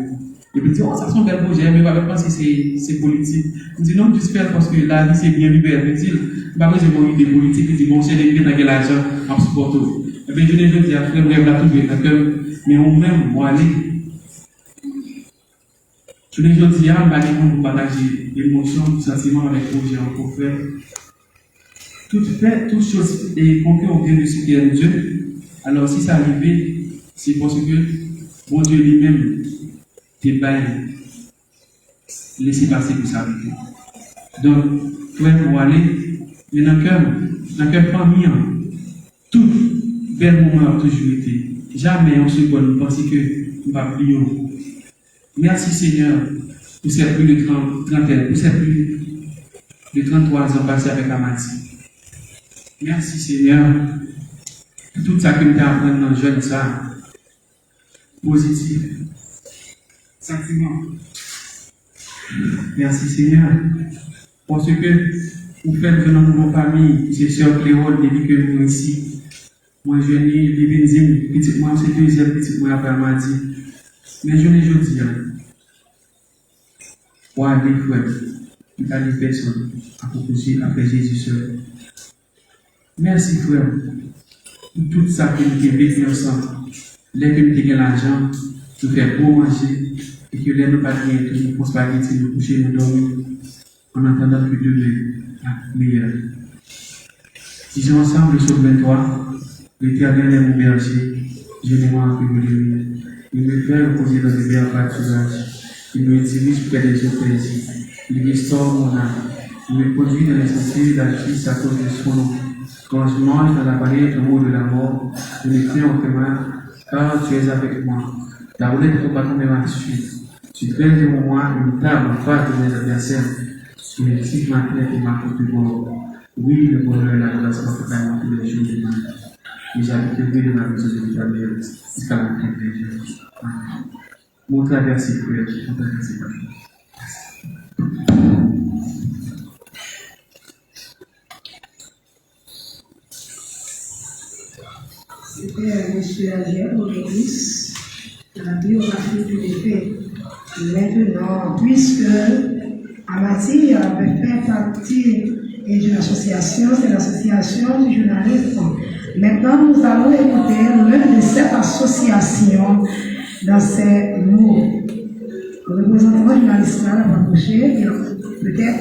Epi l di, "Oh, sa se yon bèl pwojè, men w pa mèt panse se, se politik." M di, "Non, m jis fè l paske lavi se byen viv e èt itil. M pa bezwen yon ide politik." Li di, "Bon, monchè, depi gentan gen lajan, m ap sipòte w." Ebyen, jounen jodi a, frè m, rèv la toujou ret nan kè m, men ou menm, w ale. Jounen jodi a, m pa gen moun pou pataje emosyon m, santiman m avèk pwojè an, frè. Tout fait, toutes choses, et pour que on vienne de ce qui est de Dieu. Alò, si sa rive, se paske Bondye li menm te bay lesepase pou sa rive. Donk, frè m, ou ale, men nan kè m, nan kè fanmi an, tout bèl moman ap toujou rete. Jamè yon segòn m panse ke m p ap bliye w. Merci Seigneur pour ces plus de trente, trentaine, pour ces plus de trente-trois ans passés avec Amati. Merci Seigneur pour tout sa ke m te aprann nan jèn sa. Pozitif. Santiman. Merci Seigneur. Paske ou fè m jwenn yon nouvo fanmi, ki se sè Cléole, depi ke nou isi. Mwen jwenn li, li vin di m, "Pitit mwen, se dezyèm pitit mwen apre Amadi." Men jounen jodi a, w ale, frè m, m pa gen pèsonn apre Jezi sèl. Mèsi, frè m, pou tout sa ke nou te veki ansanm. Lè ke nou te gen lajan, nou fè gwo manje, e ke lè nou pa t genyen tou, nou pran spageti, nou kouche, nou dòmi. En attendant que demain soit meilleur. Disons ensemble le psaume vingt-trois. L'Éternel est mon berger, je ne manquerai de rien. Il me fait reposer dans de verts pâturages. Il me dirige près des eaux paisibles. Il restaure mon âme. Il me conduit dans les sentiers de la justice à cause de son nom. Quand je marche dans la vallée de l'ombre de la mort, je ne crains aucun mal, car tu es avec moi. Ta roulette et ton bâton me rassurent. Tu dresses devant moi une table en face de mes adversaires. Tu me dresses ma tête et ma coupe de bord. Oui, le bonheur et la grâce m'accompagneront tous les jours de ma vie. Et j'habiterai dans la maison de l'Éternel jusqu'à la fin des jours. Amen. Mon traversé, frère, mon traversé, frère. C'était un monsieur âgé, Maurice, la biographie du défunt. Maintenant, puisque Amati avait fait partie et de l'association, c'est l'association du journaliste. Maintenant, nous allons écouter l'un de cette association dans ses mots. Reprezantan jounalis la ap apwoche, e petèt,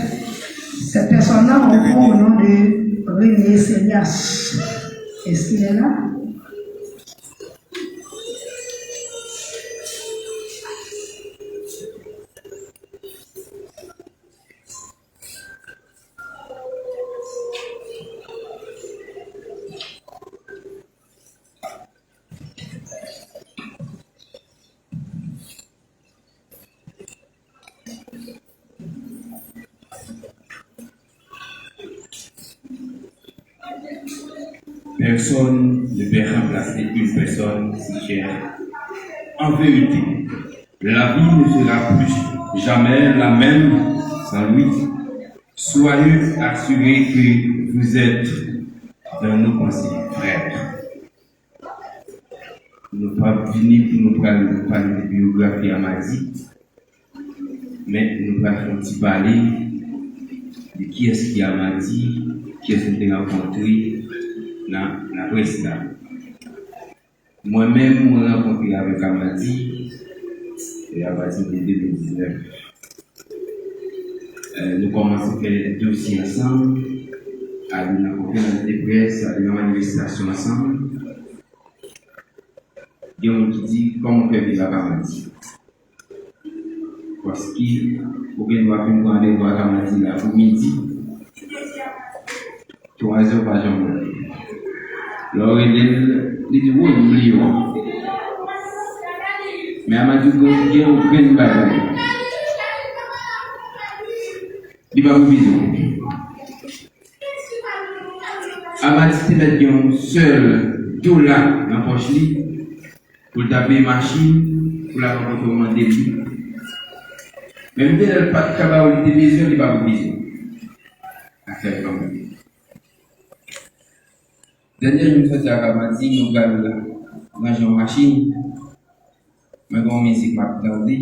cette personne-là, on prend au nom de René Célias. Est-ce qu'il est là? Personne ne peut remplacer une personne si chère. En vérité, la vie ne sera plus jamais la même sans lui. Soyez assurés que vous êtes dans nos pensées, frères. Nou p ap vini pou nou pral pale de biyografi Amadi, men nou pral fè yon ti pale de kiyès ki Amadi, kiyès nou te rankontre nan laprès la. Mwen menm, mwen rankontre avèk Amadi, e apati de de mil diznèf. Eh, nou kòmanse fè dosye ansanm, ale nan konferans de près, ale nan manifestasyon ansanm. Gen moun ki di, kòman w fè viv ak Amadi? Paske ou gen dwa fin pran randevou ak Amadi la pou midi. Twa zè w pa janm wè l. Lè w rele l, li di, "Woy, m bliye w." Men Amadi gen yon grenn bagay. Li pa pou bizou. Amadi te mèt gen yon sèl dola nan pòch li pou l ta peye machin pou l ap rankontre yon mande li. Men menm lè l pa t ka ba w, li te bezwen, li pa pou bizou. Afè l pa mande. Dènye jou m soti ak Amadi, nou pral ranje yon machin. Mwen gen yon mizik m ap tande.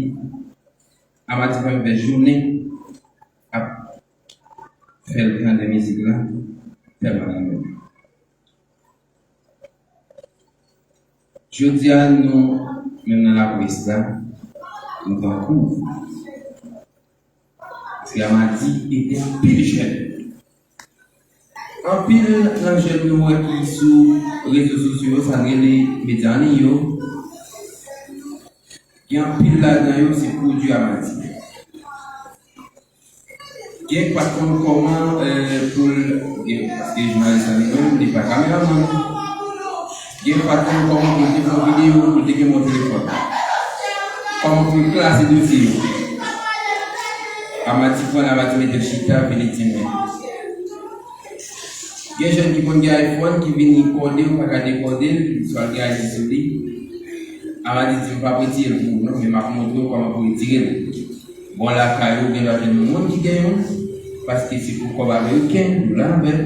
Amadi fè m fè jounen ap fè l tande mizik la, tèlman l renmen l. Jodi a, nou menm nan laprès la, nou pran kou. Paske Amadi ede anpil jèn. Anpil nan jèn nou wè ki sou rezo sosyo yo, sa n rele medya an liy yo, gen anpil ladan yo se pwodui Amadi. Gen pa t konn kòman, eh, pou l, gen, paske jounalis la li menm, li pa kameramann. Gen pa t konn kòman pou l te fè yon videyo, pou l te gen yon telefòn. Kòman pou l klase dosye yo. Amadi pran l, Amadi mete l chita, vin li di mwen. Gen jèn ki konn gen iPhone, ki vini kòde, ou pa ka dekòde l, swa l gen I D sou li. Amadi di, "M p ap retire l pou ou non, men m ap montre w kòman pou retire l." Bon, lakay ou gen dwa jwenn yon moun ki gen youn, paske se pou kòb ameriken, dola, bèt,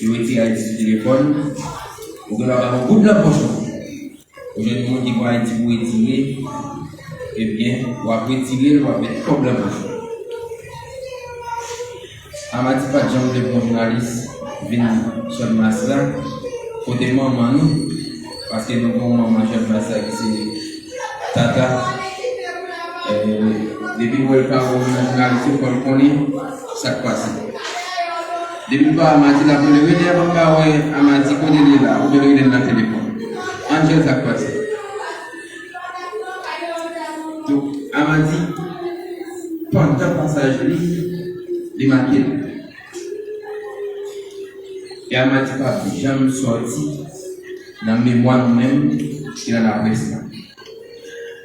yo retire Ayiti sou telefòn, ou gen dwa pa gen yon goud nan pòch ou. Ou jwenn moun ki gen Ayiti pou retire, ebyen, w ap retire l, w ap met kòb nan pòch ou. Amadi pa t janm vle pou yon jounalis vin Channmas la, kote manman nou, paske nou gen yon manman Channmas la ki se Tata. Eh, depi l wè l pa wè w nan jounalis yo, fò l konnen sa k pase. Depi l pa wè Amadi, l ap rele, "Rene, ban m ba wè Amadi, kote l ye la?" Oubyen l rele l nan telefòn. Angel, sa k pase? Donk, Amadi, pandan pasaj li, li make l. E Amadi p ap janm sòti nan memwa nou menm ki nan laprès la.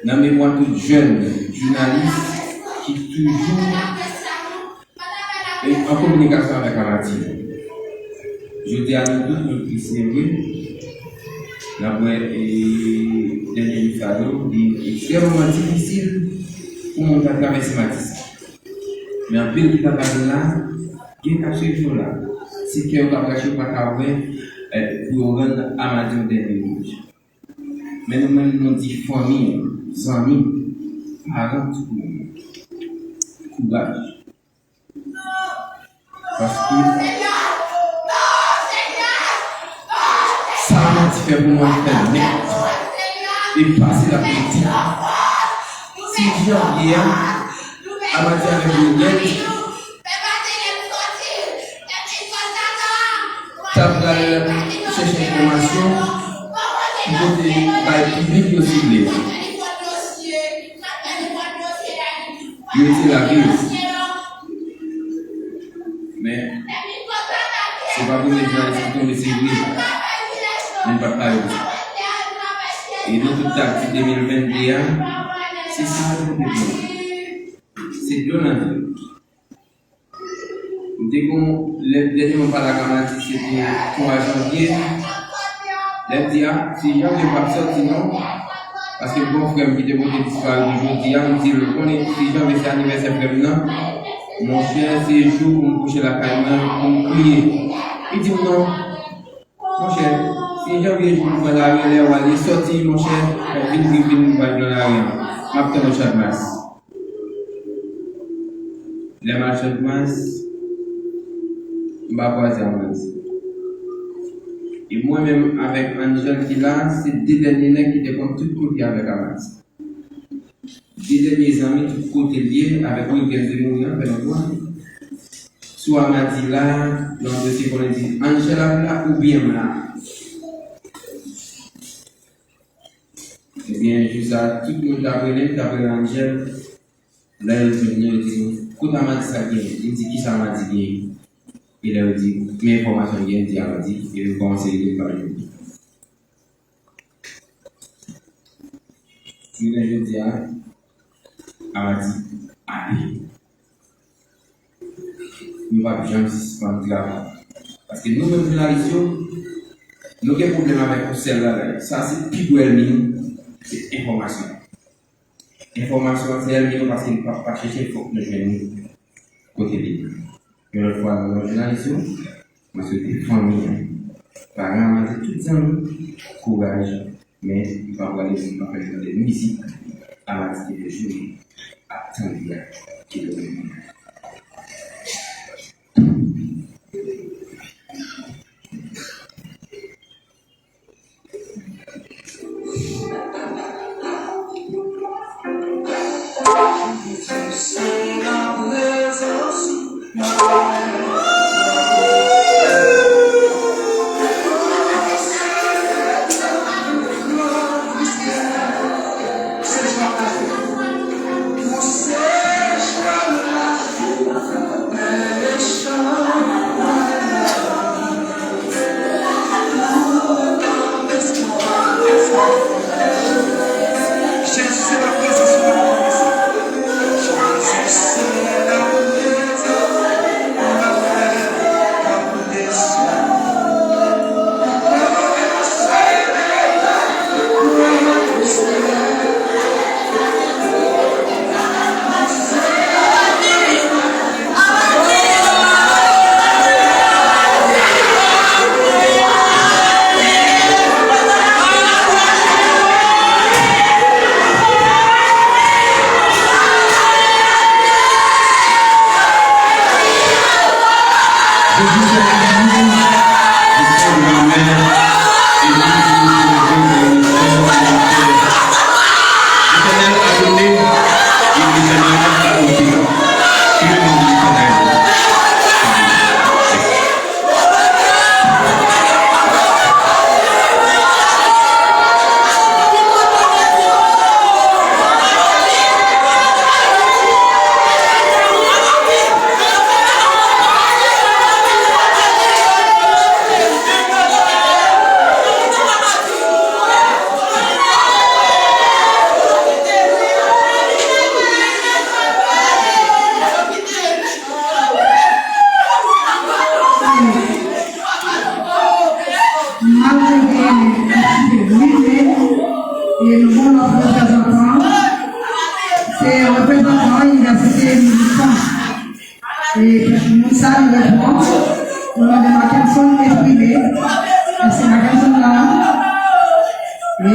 Nan memwa tout jèn jounalis ki toujou e an kominikasyon avèk Amadi. Jodi a, nou tout nou ki sere, n ap wè, e, dènye jou sa yo, li ekstrèmeman difisil pou moun ta travèse Matisan. Men anpil ki ta pale la, gen k ap swiv nou la. Se kè yo k ap rache, yo pa ka wè, eh, pou yo rann Amadi yon dènye omaj. Men nou menm, nou di fanmi, zanmi, paran, tout moun, kouraj. Paske sa Amadi fè pou mwen, l fè nèt. E pase l ap rete. Ti janvye a, Amadi avèk Ronèt t ap pral chèche enfòmasyon pou pote bay piblik yo sible a. Yo te lage yo. Men, se pa premye jounalis ki tonbe, se vre. Men n pa t pare pou sa. E nou tout t ap di de mil venn de a, se sa nou te pran. Se dlo nan zye. M te gen yon Lè, dènye mwen pale ak Amadi, se te twa janvye. Lè m di a, sis janvye m p ap sòti non. Paske m gen yon frè m ki te pote disparite jodi a, m di l, ou konnen sis janvye se anivèsè frè m nan. Monchè, se jou pou m kouche lakay mwen, pou m kriye. Li di m non. Monchè, sis janvye jou pou m pran lari, lè w ale sòti, monchè, vin, vin, vin, vin, vin nan lari an. M ap tann ou Chadmas. Lè m al Chadmas, m pa kwaze Amadi. E mwen menm avèk Angel ki la, se de dènye nèg ki te konn tout kote avèk Amadi. De dènye zanmi tout kote l ye, avèk Wilgens te mouri an, fè nou kwè. Sou Amadi la, nan dosye konnen di, Angel ap la oubyen m la. Ebyen, jou sa, tout moun t ap rele m, t ap rele Angel. Lè yo jwenn li, yo di nou, kote Amadi sa genyen? Li di, kisa Amadi genyen? E lè yo di, men enfòmasyon genyen, di Amadi, e yo kòmanse rele m pa jwenn li. Jounen jodi a, Amadi ale. Nou p ap janm sispann travay. Paske nou menm jounalis yo, nou gen pwoblèm avèk yon sèl bagay. Sa se pi gwo ènmi nou, se enfòmasyon. Enfòmasyon an se ènmi nou paske nou p ap pa chèche, fòk nou jwenn li kote li ye. Yon lòt fwa, nou, jounalis yo, mwen swete fanmi an, paran Amadi, tout zanmi, kouraj. Men, m pa prale, m pa fè tande mizik Amadi te fè jwe ap tande a, ki te renmen. Etènèl a done, e Etènèl a ote. Ke le nom de l'Éternel. Malgre ke li menm, e nou gen lòt reprezantan, se reprezantan inivèsite Militan. E moun sa li reponn, nou mande Mackenson eksprime. Èske Mackenson la? E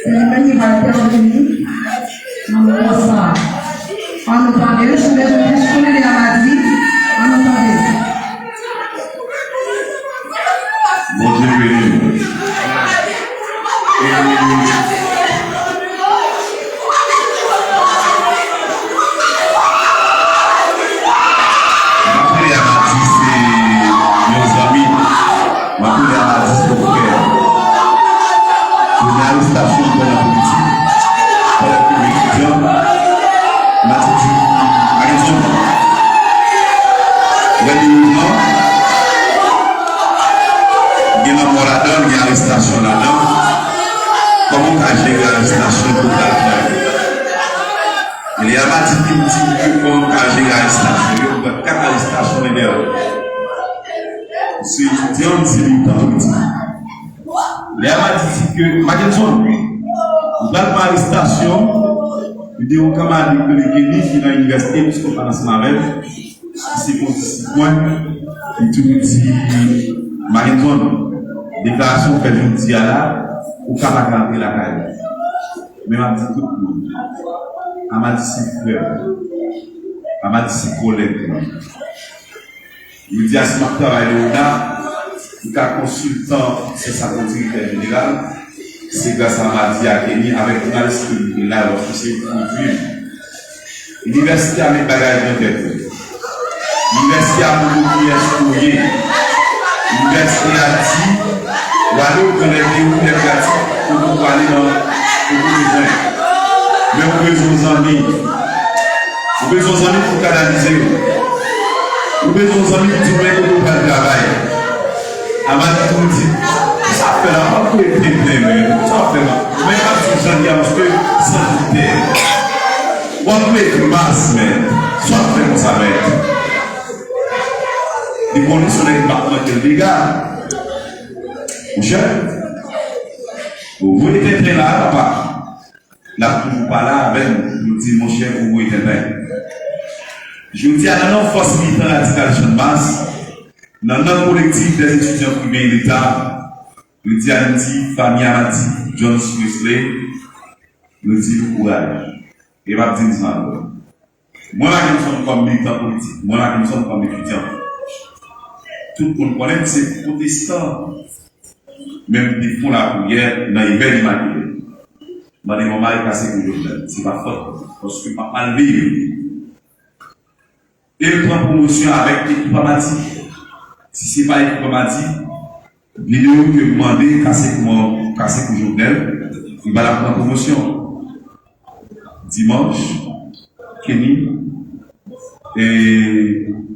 se li menm ki va entèveni nan moman sa. Ann nou tande, si w bezwen plis konnen de Amadi, ann nou tande. Bondye beni w. E, m ap rele Amadi se yon zanmi. M ap rele Amadi se yon frè. Jounalis la fè yon pwen nan politik. Pandan ke etidyan, m ap di, arestasyon yo, m pran kat arestasyon lè dèyè. Se etidyan, se militan politik. Lè a m a di ke Mackenson, ou pral pran arestasyon de yon kanmarad ki rele Kenny ki nan inivèsite, piske w pa ansanm avè l, ki se kondisip mwen, li toujou di Mackenson, deklarasyon w fè jodi a la, ou ka pa ka antre lakay ou. Men m ap di tout moun, Amadi se frè m, Amadi se kòlèg mwen. Jodi a, si m ap travay nan ONA, m ka konsiltan, se sa, kon direktè jeneral, se gras a Amadi, a Kenny, avèk jounalis ke m te la, paske se yo ki pwodui m. Inivèsite a met bagay nan tèt ou. Inivèsite a montre w kiyès ou ye. Inivèsite a di, w ale, ou pran lè de ou lè gratis, kote ou prale nan, kote ou bezwen. Men ou bezwen yon zanmi. Ou bezwen yon zanmi pou kanalize w. Ou bezwen yon zanmi ki di w men kote w pral travay. Amadi toujou di, "Sa w ap fè la, w ap voye tenten, men. Sa w ap fè la?" Men m ap di Jean Guy a, paske san kritè. W ap voye grimas, men. Sa w ap fè konsa, men? Li konnen se yon nèg ki p ap manke l dega. Monchè, ou voye tenten la, papa. L ap toujou pale avè nou. Nou di, "Monchè, ou voye tenten." Jodi a, nan non fòs militan radikal Channmas, nan non kolektif dè etidyan privè e leta, jodi a, nou di fanmi Amadi Jones Wesley, nou di nou kouraj. E m ap di n sa ankò. Mwen, Mackenson, kòm militan politik, mwen, Mackenson, kòm etidyan, tout moun konnen m se pwotestan. Men m te fè yon lapriyè nan Ivèn Imakile. Mande Manmay kase kou Jovenel. Se pa fòt mwen, paske m ap mal viv. E l pran pwomosyon avèk ekip Amadi. Si se pa ekip Amadi, videyo ke m mande kase kou, kase kou Jovenel, li pa t ap pran pwomosyon. Dimanch, Kenny, e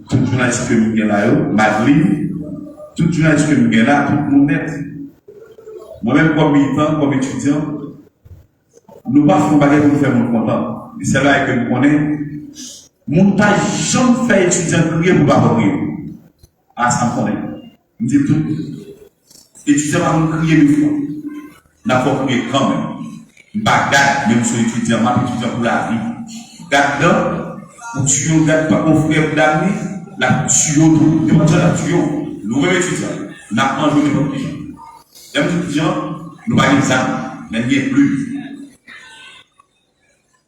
tout jounalis ke m gen la yo, Madlin, tout jounalis ke m gen la, tout moun nèt. Mwen menm kòm militan, kòm etidyan, nou pa fè yon bagay pou nou fè moun kontan. Li sèl bagay ke m konnen, moun pa janm fè etidyan kriye pou pa fè w kriye. A sa m konnen. M di l tou. Etidyan pa konn kriye de fwa. N ap fè w kriye kanmenm. M pa gad, men m se yon etidyan, m ap etidyan pou lavi. Gad dan, ou tiye yon gad pa yon frè dam li, l ap tiye w tou. Nenpòt jan l ap tiye w. Nou menm etidyan, n ap manje w nenpòt ki jan. Lè m di jan, nou pa gen zam, men n gen plim.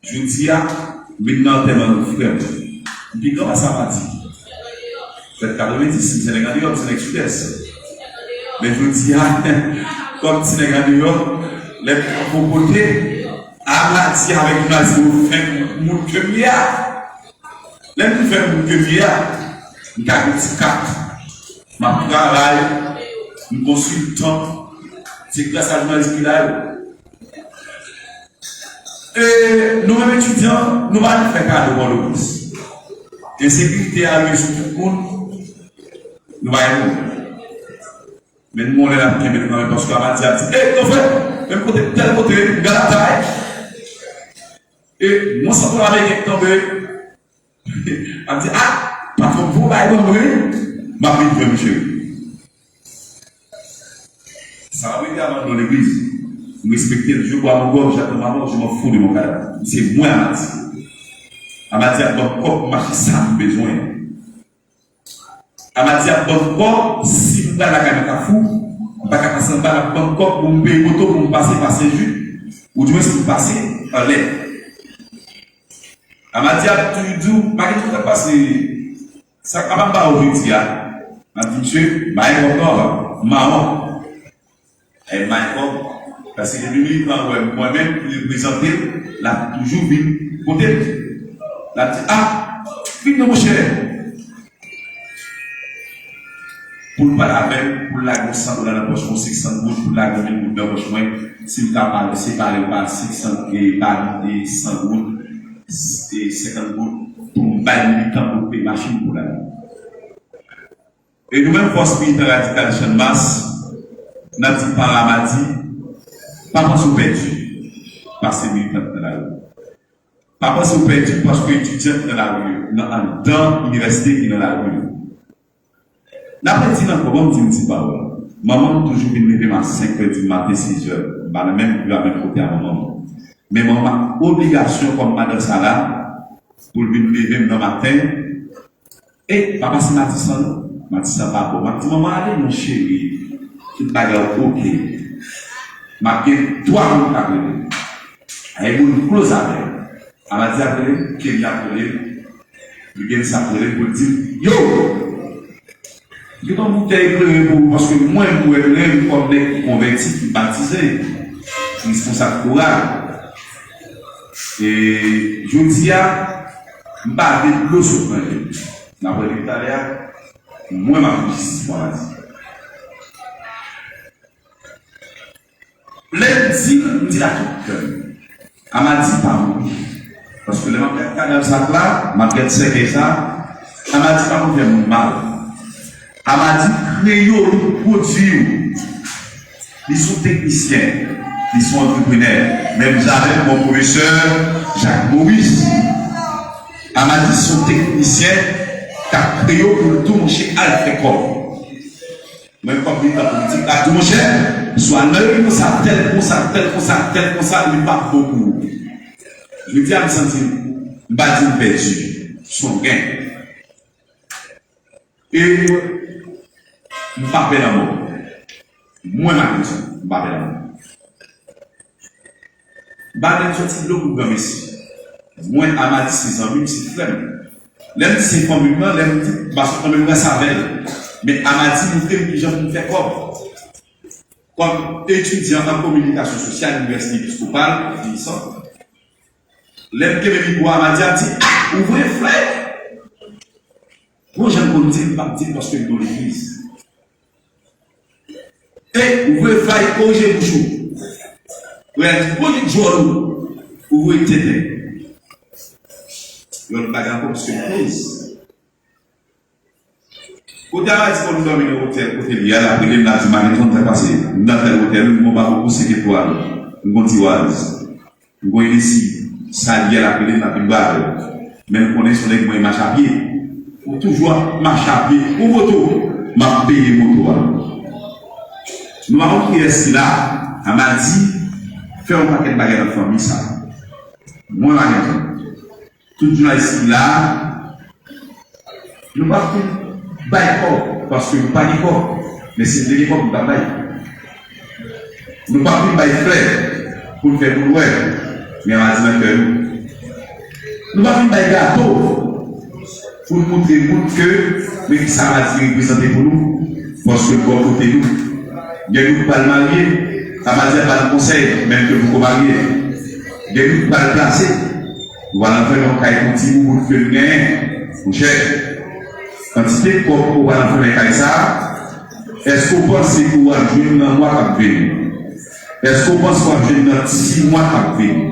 Jodi a, m vin nan antèman yon frè m. M pi gran pase Amadi. Fèt katrevenndis, m se nèg andeyò, m se nèg sidès. Men jodi a, kòm ti nèg andeyò, lè m pran pou kote, Amadi avèk jounalis yo fè m moun ke m ye a. Lè m vin fè moun ke m ye a, m ka gen ti kat. M ap travay, m konsiltan. Se gras a jounalis ki la yo. E nou menm etidyan, nou pa vin fè kado Pòtoprens. Ensekirite a rive sou tout moun, nou pa gen pwoblèm. Men nou gon lè n ap kenbe l kanmenm, paske Amadi ap di, "Ey, Tofè, menm kote, tèl kote, m gala tay." E yon santral ameriken k tonbe, ap di, "Ah, patwon, pou bay ban mwen, m ap vin jwenn misye." Sa ap rete avan nan legliz. M respekte l, je bois mon gob, j'attends ma mort, je m'en fous de mon cadavre. Se mwen Amadi. Amadi ap ban m kòb pou m achte sa m bezwen. Amadi ap ban m kòb, si m pral lakay nan Kafou, m pa ka pase anba, l ap ban m kòb pou m peye moto pou m pase pa Senjid, oudimwens pou m pase anlè. Amadi ap toujou di w, Mackenson, sa k pase, sa k ap ba w jodi a? M ap di, "Mesye, bay kòb non, papa, mawon." E bay kòb, paske depi militan wè mwen menm pou reprezante l, l ap toujou vin kote m. L ap di, "Ah, vin non, monchè." Pou l pale avè m, pou l lage yon san dola nan pòch mwen, senk san goud, pou l lage yon mil goud nan pòch mwen, si m ka pa separe l pa senk san, e pa, e san goud, e senkant goud, pou m bay militan pou l peye machin pou l ale. E nou menm fòs militan radikal Channmas, n ap di paran Amadi, pa panse w pèdi, pase militan k nan lari. Pa panse w pèdi paske etidyan ki nan lari yo, nan anndan inivèsite ki nan lari yo. N ap redi nan kò, ban m di yon ti pawòl. Manman m toujou vin leve m a senk è di maten, sis è. M pa nan menm, m pa menm kote a manman m. Men manman m ap obligasyon kòm madan Sara pou l vin leve m nan maten. E pa pase Matisan non. Matisan pa bon. M ap di manman ale non cheri. Tout bagay oke. M ap gen twa moun k ap rele m. Ay moun close avè m. Amadi ap rele m, Kenny ap rele m. Li gen sa ap rele m pou l di m, yo! Li ban m boutèy kleren pou ou paske mwen m bwè kleren m kòm nèg ki konvèti, ki batize, ki responsab koral. E jodi a, m pa vle dlo sot nan je m. N ap wè depi talè a, mwen m ap jistis pou Amadi. Lè l di l, m di l a tout kè m. Amadi pa mouri. Paske lè m ap gad kadav sa k la, m ap gad sèkèy sa, Amadi pa konn fè moun mal. Amadi kreyòl ou, pwodui ou. Li se yon teknisyen, li se yon antreprenè. Menm jan avèk bon pwofesè Jacques Maurice. Amadi se yon teknisyen k ap kreye w pou l tou, monchè, al fè kòb. Mwen, kòm militan politik, la di, monchè, swa lè yo konsa, tèl konsa, tèl konsa, tèl konsa, li p ap bon pou ou. Jodi a, m santi m, m pa di m pèdi, se yon gen. E m pa pè lanmò. Mwen, Makenson, m pa pè lanmò. M pa menm soti dlo pou granmesi. Mwen, Amadi se zanmi m, se frè m. Lè m di se fanmi m nan, lè m di, m pa sot nan menm ras avè l. Men Amadi montre m kijan pou m fè kòb. Kòm etidyan an kominikasyon sosyal Inivèsite Episkopal, Vincent, lè m kenbe mikwo a, Amadi ap di, ah, ou voye flè! Bon, jan m konn di l, m p ap di l paske m nan legliz. E ou voye flay korije bouch ou. Ou al di, bon, li djòl ou. Ou voye tenten. Yon lòt bagay ankò, paske m koz. Kote Amadi konn dòmi nan otèl kote li a, l ap rele m, l ap di, Makenson, sa k pase? M nan tèl otèl, m gon babo pou senk etwal. M gon ti waz. M konn resi, sa li a l ap rele m, l ap vin ba avè l. Men l konnen se yon nèg mwen mache a pye. Ou toujou ap mache a pye. Ou moto, m ap peye moto a. Nou pa konn kiyès ki la, Amadi fè yon pakèt bagay nan fanmi sa. Mwen pa gen tan. Tout jounalis ki la, nou p ap fin bay kòb, paske nou pa gen kòb. Men si n te gen kòb, nou t ap bay. Nou p ap fin bay flè pou n fè moun wè, men Amadi nan kè nou. Nou p ap fin bay gato pou n montre moun ke men kisa Amadi reprezante pou nou, paske l bò kote nou. Gen nou k pral marye, Amadi ap ba nou konsèy, menm ke poko marye. Gen nou k pral plase, nou pral anfèmen yon kay pou ti boubout ke nou genyen. Monchè, kantite kòb ke w pral anfèmen kay sa a, èske w panse ke w ap jwenn nan mwa k ap vini? Èske w panse w ap jwenn nan ti mwa k ap vini?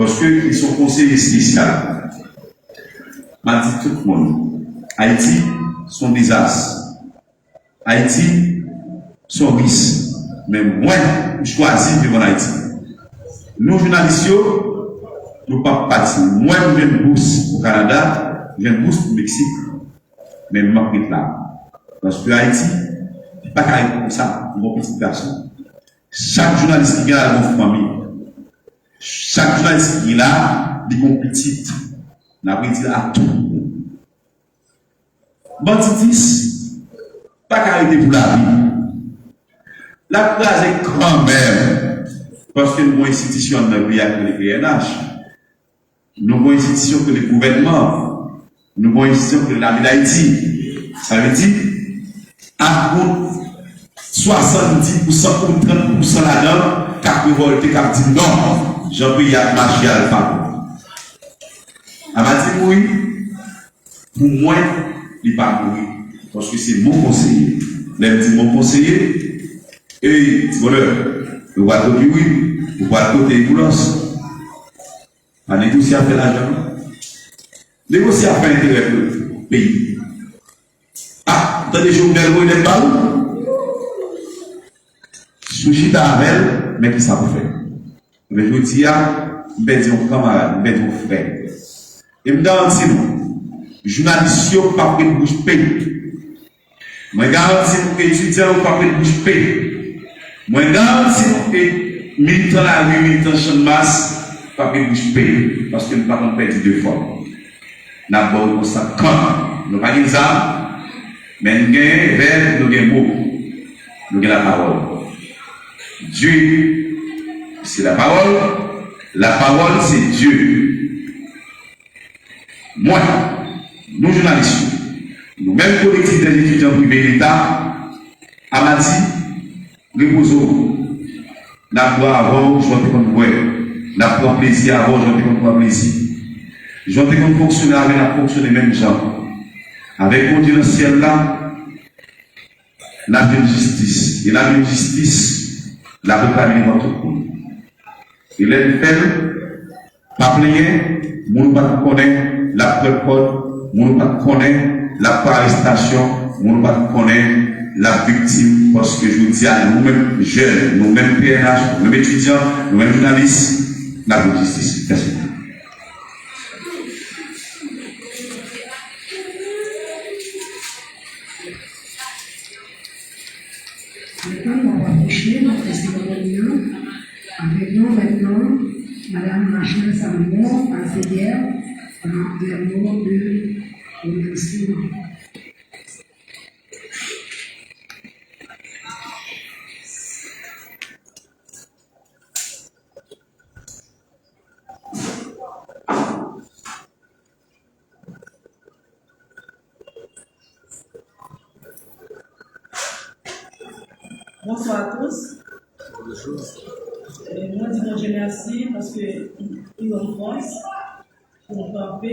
Paske li se yon konseye espesyal. M ap di tout moun, Ayiti se yon dezas. Ayiti se yon risk. Men mwen, m chwazi viv ann Ayiti. Nou, jounalis yo, nou p ap pati. Mwen, m jwenn bous pou Kanada, m jwenn bous pou Meksik. Men m ap ret la. Paske Ayiti, li pa ka rete konsa. M gon pitit gason. Chak jounalis ki gen la, li gon fanmi. Chak jounalis ki gen la, li gon pitit. N ap redi l a tout moun. Banditis pa ka rete pou lavi. L ap kraze kanmenm. Paske nou gon enstitisyon anndan peyi a ki rele P N H. Nou gon enstitisyon ki rele gouvènman. Nou gon enstitisyon ki rele Lame d Ayiti. Sa vle di, ap gon swasanndis pousan ou trant pousan ladan k ap revòlte, k ap di non, jan peyi a ap mache a, l pa bon. Amadi mouri, pou mwen, li pa mouri. Paske se mon konseye. Lè m di mon konseye, ey, ti bonè, ou pral kote wi, ou pral kote Boulos. Pa negosye afè lajan, non. Negosye afè enterè peyi. Ah, tande Jovenel voye nèg ba ou. Si w chita avè l, men kisa pou fè. Men jodi a, M pèdi yon kanmarad, m pèdi yon frè. E m garanti nou, jounalis yo p ap ret bouch be. Mwen garanti nou, etidyan yo p ap ret bouch be. Mwen garanti nou, e militan lari, militan Channmas p ap ret bouch be, paske nou pa konn pèdi de fwa. N ap ba w repons la kanmenm. Nou pa gen zam, men n gen vèb, nou gen mo, nou gen lapawòl. Dieu, c'est la parole. La parole, c'est Dieu. Mwen, nou jounalis yo, nou menm kolektif dè etidyan prive leta, Amadi, repoze w. N ap bwè avè w jan w te konn bwè. N ap pran plezi avè w jan w te konn pran plezi. Jan w te konn fonksyone avè n, n ap fonksyone menm jan. Avèk Bondye nan syèl la, n ap jwenn jistis. E n ap jwenn jistis, l ap reklame devan tout moun. E lè n fè l, pa plenyen, moun ou pa t konnen, l ap pran kòd, moun ou pa t konnen, l ap pran arestasyon, moun ou pa t konnen, l ap viktim, paske jodi a, nou menm jèn, nou menm P N H, nou menm etidyan, nou menm jounalis, n ap jwenn jistis. Mèsi. Mètnan, n ap apwoche nan fè seremoni an. Avèk nou mètnan, Madam Rachel Salomon, Alfeyer, a dènye mo de remèsiman. Bonsoir à tous. Bonjour. Euh, mwen di Bondye mèsi paske li ban m fòs pou m kanpe,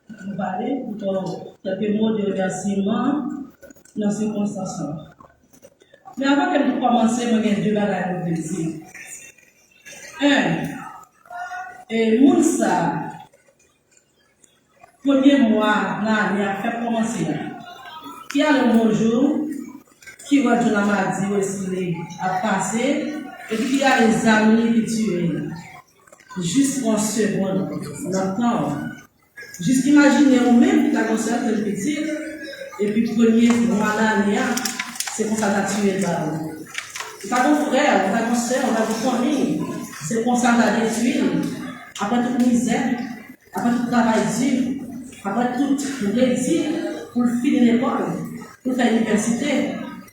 pou m pale, pou fè kèlke mo de remèsiman nan sikonstans lan. Men avan ke m kòmanse, mwen gen de bagay mwen vle di. En, e moun sa, premye mwa nan ane a fèk kòmanse a, ki ale yon bonjou, ki wè John Amadi Wesley ap pase, epi ki ale zam li, ki tiye l. Jis pran segonn nan tan w. Jis imajine ou menm ki ta gen yon sèten pitit, epi premye mwa nan ane a, se konsa l ta tiye l ba ou. Ou ta gen yon frè, ou ta gen yon sè, ou ta gen yon fanmi, se konsa l ta detwi l. Apre tout mizè, apre tout travay di, apre tout redi pou l fini lekòl, pou l fè inivèsite,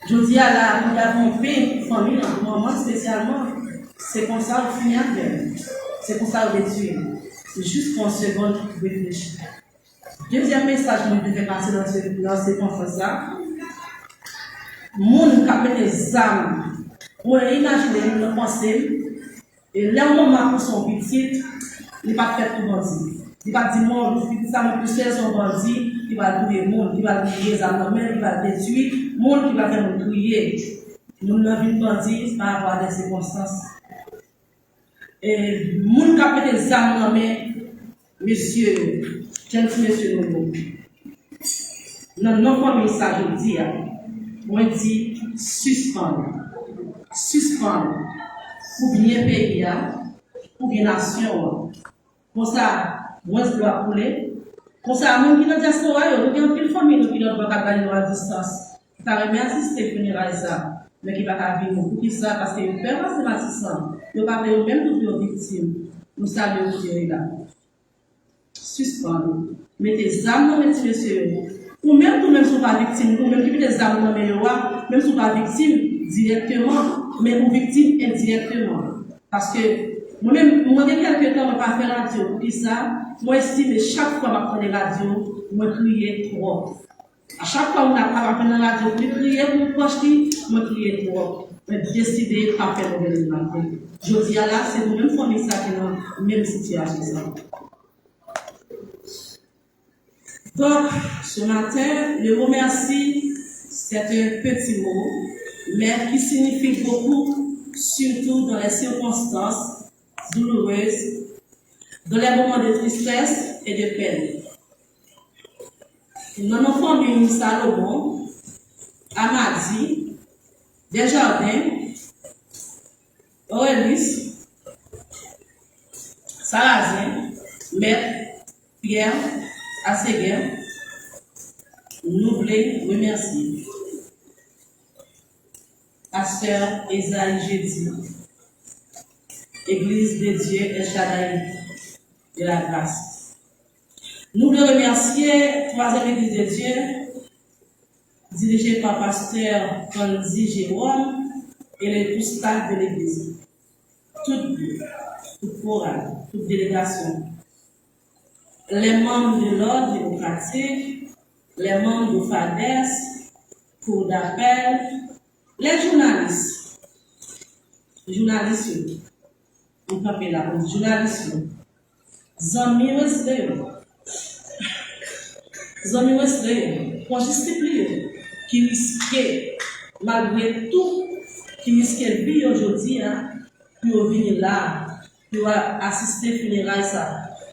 jodi a la, pou l ta twonpe fanmi l, manman l espesyalman, se konsa ou fini avè l. Se konsa ou detwi l. Jis pran yon segonn reflechi. Dezyèm mesaj mwen te fè pase nan se, nan sekonstans sa, moun k ap mete zam, mwen imajine m nan panse m, e lè yon manman ap pouse yon pitit, li pa t fèt pou bandi. Li pa t di, "Mwen, pitit sa mwen pouse, se yon bandi ki pral touye moun, ki pral touye zam nan men, ki pral detwi moun, ki pral fè moun kriye." Moun nan vin bandi pa rapò a de sikonstans. E moun k ap mete zam nan men mesye yo, jèn ti mesye nou yo, nan non fanmi sa jodi a, mwen di sispann. Sispann. Pou byen peyi a, pou byen nasyon an. Konsa, mwens dlo ap koule. Konsa, moun ki nan dyaspora yo, nou gen anpil fanmi nou ki lòtbò k ap gade nou a distans, ki ta renmen asiste fineray sa, men ki pa ka vini. Poukisa? Paske yo pè pase Matisan. Yo pa vle yo menm tou pou yo viktim. Nou salye w, Thierry la. Sispann mete zam nan men ti mesye yo. Ou menm tou, menm si w pa viktim, ou menm ki mete zam nan men yo a, menm si w pa viktim dirèkteman, men ou viktim endirèkteman. Paske mwen menm, mwen gen kèlke tan mwen pa fè radyo. Poukisa? Mwen estime chak fwa m ap tande radyo, mwen kriye twòp. A chak fwa moun ap, ap, ap nan radyo pou li kriye pou pwòch li, mwen kriye twòp. Mwen deside pa fè nouvèl li maten. Jodi a la, se nou menm fanmi sa ki nan menm sitiyasyon sa. Donc, ce matin, le mot merci, c'est un petit mot, mais qui signifie beaucoup, surtout dans les circonstances douloureuses, dans les moments de tristesse et de peine. Nan non fanmi Salomon, Amadi, Desjardins, Aurelis, Sarazen, Mèt Pierre Aseguer, nou vle remèsye Pastè Esaïe Jeudi, Église de Dieu El Shaddai de la Grâce. Nou vle remèsye Twazyèm Legliz de Dye, dirije pa pastè Frandy Jérôme e le tout staf de legliz. Tout gwoup, tout koral, tout delegasyon, les membres de l'ordre hippocratique, les membres de FADES, cour d'appel, les journalistes, jounalis yo, nou kanpe la pou jounalis yo, zanmi Wesley yo, zanmi Wesley yo, kondisip li yo, ki riske, malgre tou, ki riske vi yo jodi a, pou yo vini la, pou yo a- asiste fineray sa.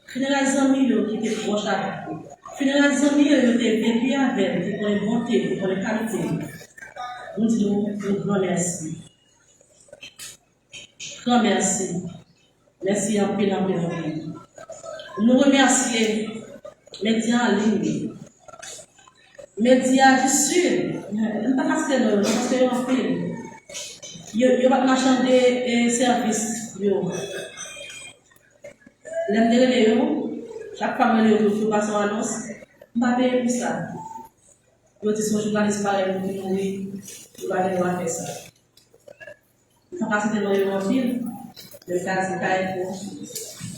Fineray zanmi yo ki te pwòch avèk yo. Fineray zanmi yo, yo te vin pi avè l, ki konnen bonte, ki konnen kalite l. Nou di nou yon gran mèsi. Gran mèsi. Mèsi anpil, anpil, anpil. Nou remèsye medya an liy yo. Medya di Sid, m pa ka site non yo, paske yo anpil. Yo, yo pa t machande e sèvis yo. Lè m te rele yo, chak fwa m rele yo, yo fè pase yon anons, m pa peye pou sa. Yo di se yon jounalis parèy nou ki mouri, yo pa gen dwa fè sa. M pa ka site non yo anpil, men m ka di Kayfou,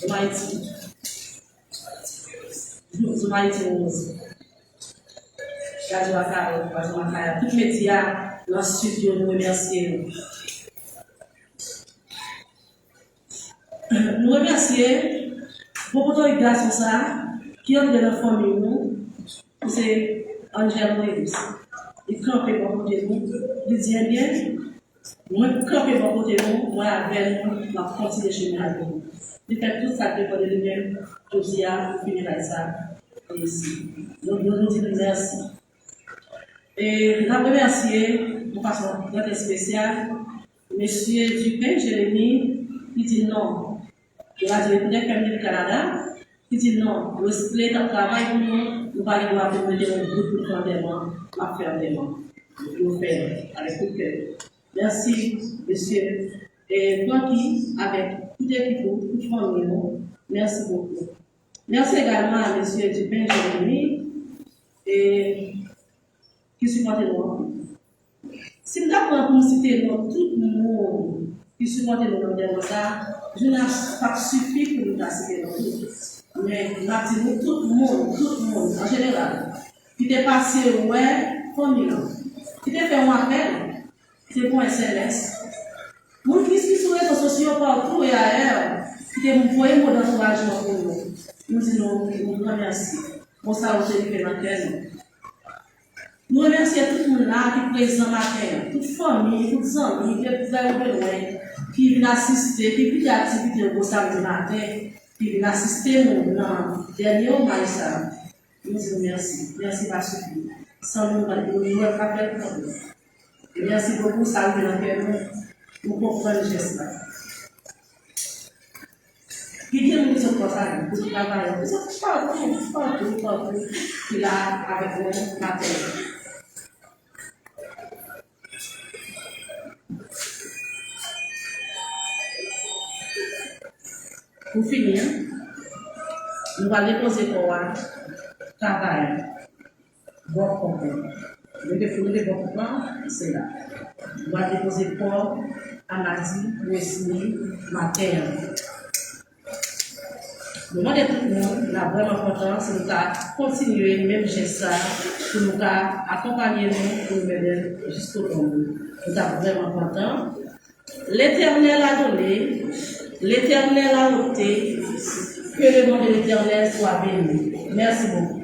Zoma Iti, Zoma Iti Rose, Radio Akayè, Radio Makaya, tout medya nan Sid yo, nou remèsye nou. Nou remèsye gwo potorik gason sa a ki antre nan fanmi nou, se Angel Moïse. Li kanpe bò kote nou, li di, ebyen, mwen kanpe bò kote nou, mwen avè nou, m ap kontinye chemen avè nou. Li fè tout sa k depann de li menm, jodi a, pou fineray sa a reyisi. Donk, nou, nou di l mèsi. E n ap remèsye yon fason trè espesyal Mesye Dupin Jérémie, ki di non. Yo pa di l kote fè m depi Kanada, ki di non, Wesley t ap travay pou nou, nou pa gen dwa pou nou mete yon goud pou l fè antèman, l ap fè antèman. Yo fè l avèk tout kè. Mèsi, mesye, e, Francky, avèk tout ekip ou, tout fanmi ou. Mèsi bokou. Mèsi egalman a mesye Dupin Jérémie, e, ki sipòte nou anpil. Si m ta pran pou m site non tout moun ki sipòte nou nan antèman sa a, jounen an p ap sifi pou nou ta site non tout. Men, m ap di nou tout moun, tout moun, an jeneral, ki te pase wè fanmi an, ki te fè yon apèl, ki te pran S M S, moun ki sou rezo sosyo patou e ayè, ki te voye mo dankourajman pou nou, nou di nou yon gran mèsi. Bon, sa yo te rive nan kè nou. Nou remèsye tout moun la ki prezan maten an, tout fanmi, tout zanmi, de prè ou de lwen, ki vin asiste, ki kite aktivite yo pou samdi maten, ki vin asiste nou nan dènye omaj sa a. Nou di nou mèsi. Mèsi pa sifi. San nou, nou pa t ap fè l pou nou. E mèsi bokou, sa rive nan kè nou. Nou konprann jès la. Ki gen moun ki sot Fòsalye, ki sot Travayè, ki sot patou, patou, patou, ki la avèk nou maten an. Pou fini, nou va depoze kò a Travayè. Bò kòb la. Mete pou mete bò kòb la, se la. M ap depoze kò a Madi pou esini maten an. Nou mande tout moun, n ap vrèman kontan si nou ta kontinye menm jès sa, pou nou ka akonpanye nou, pou nou mennen l jiskobon. Nou t ap vrèman kontan. L'Éternel a donné, l'Éternel a ôté, que le nom de l'Éternel soit béni. Mèsi bokou.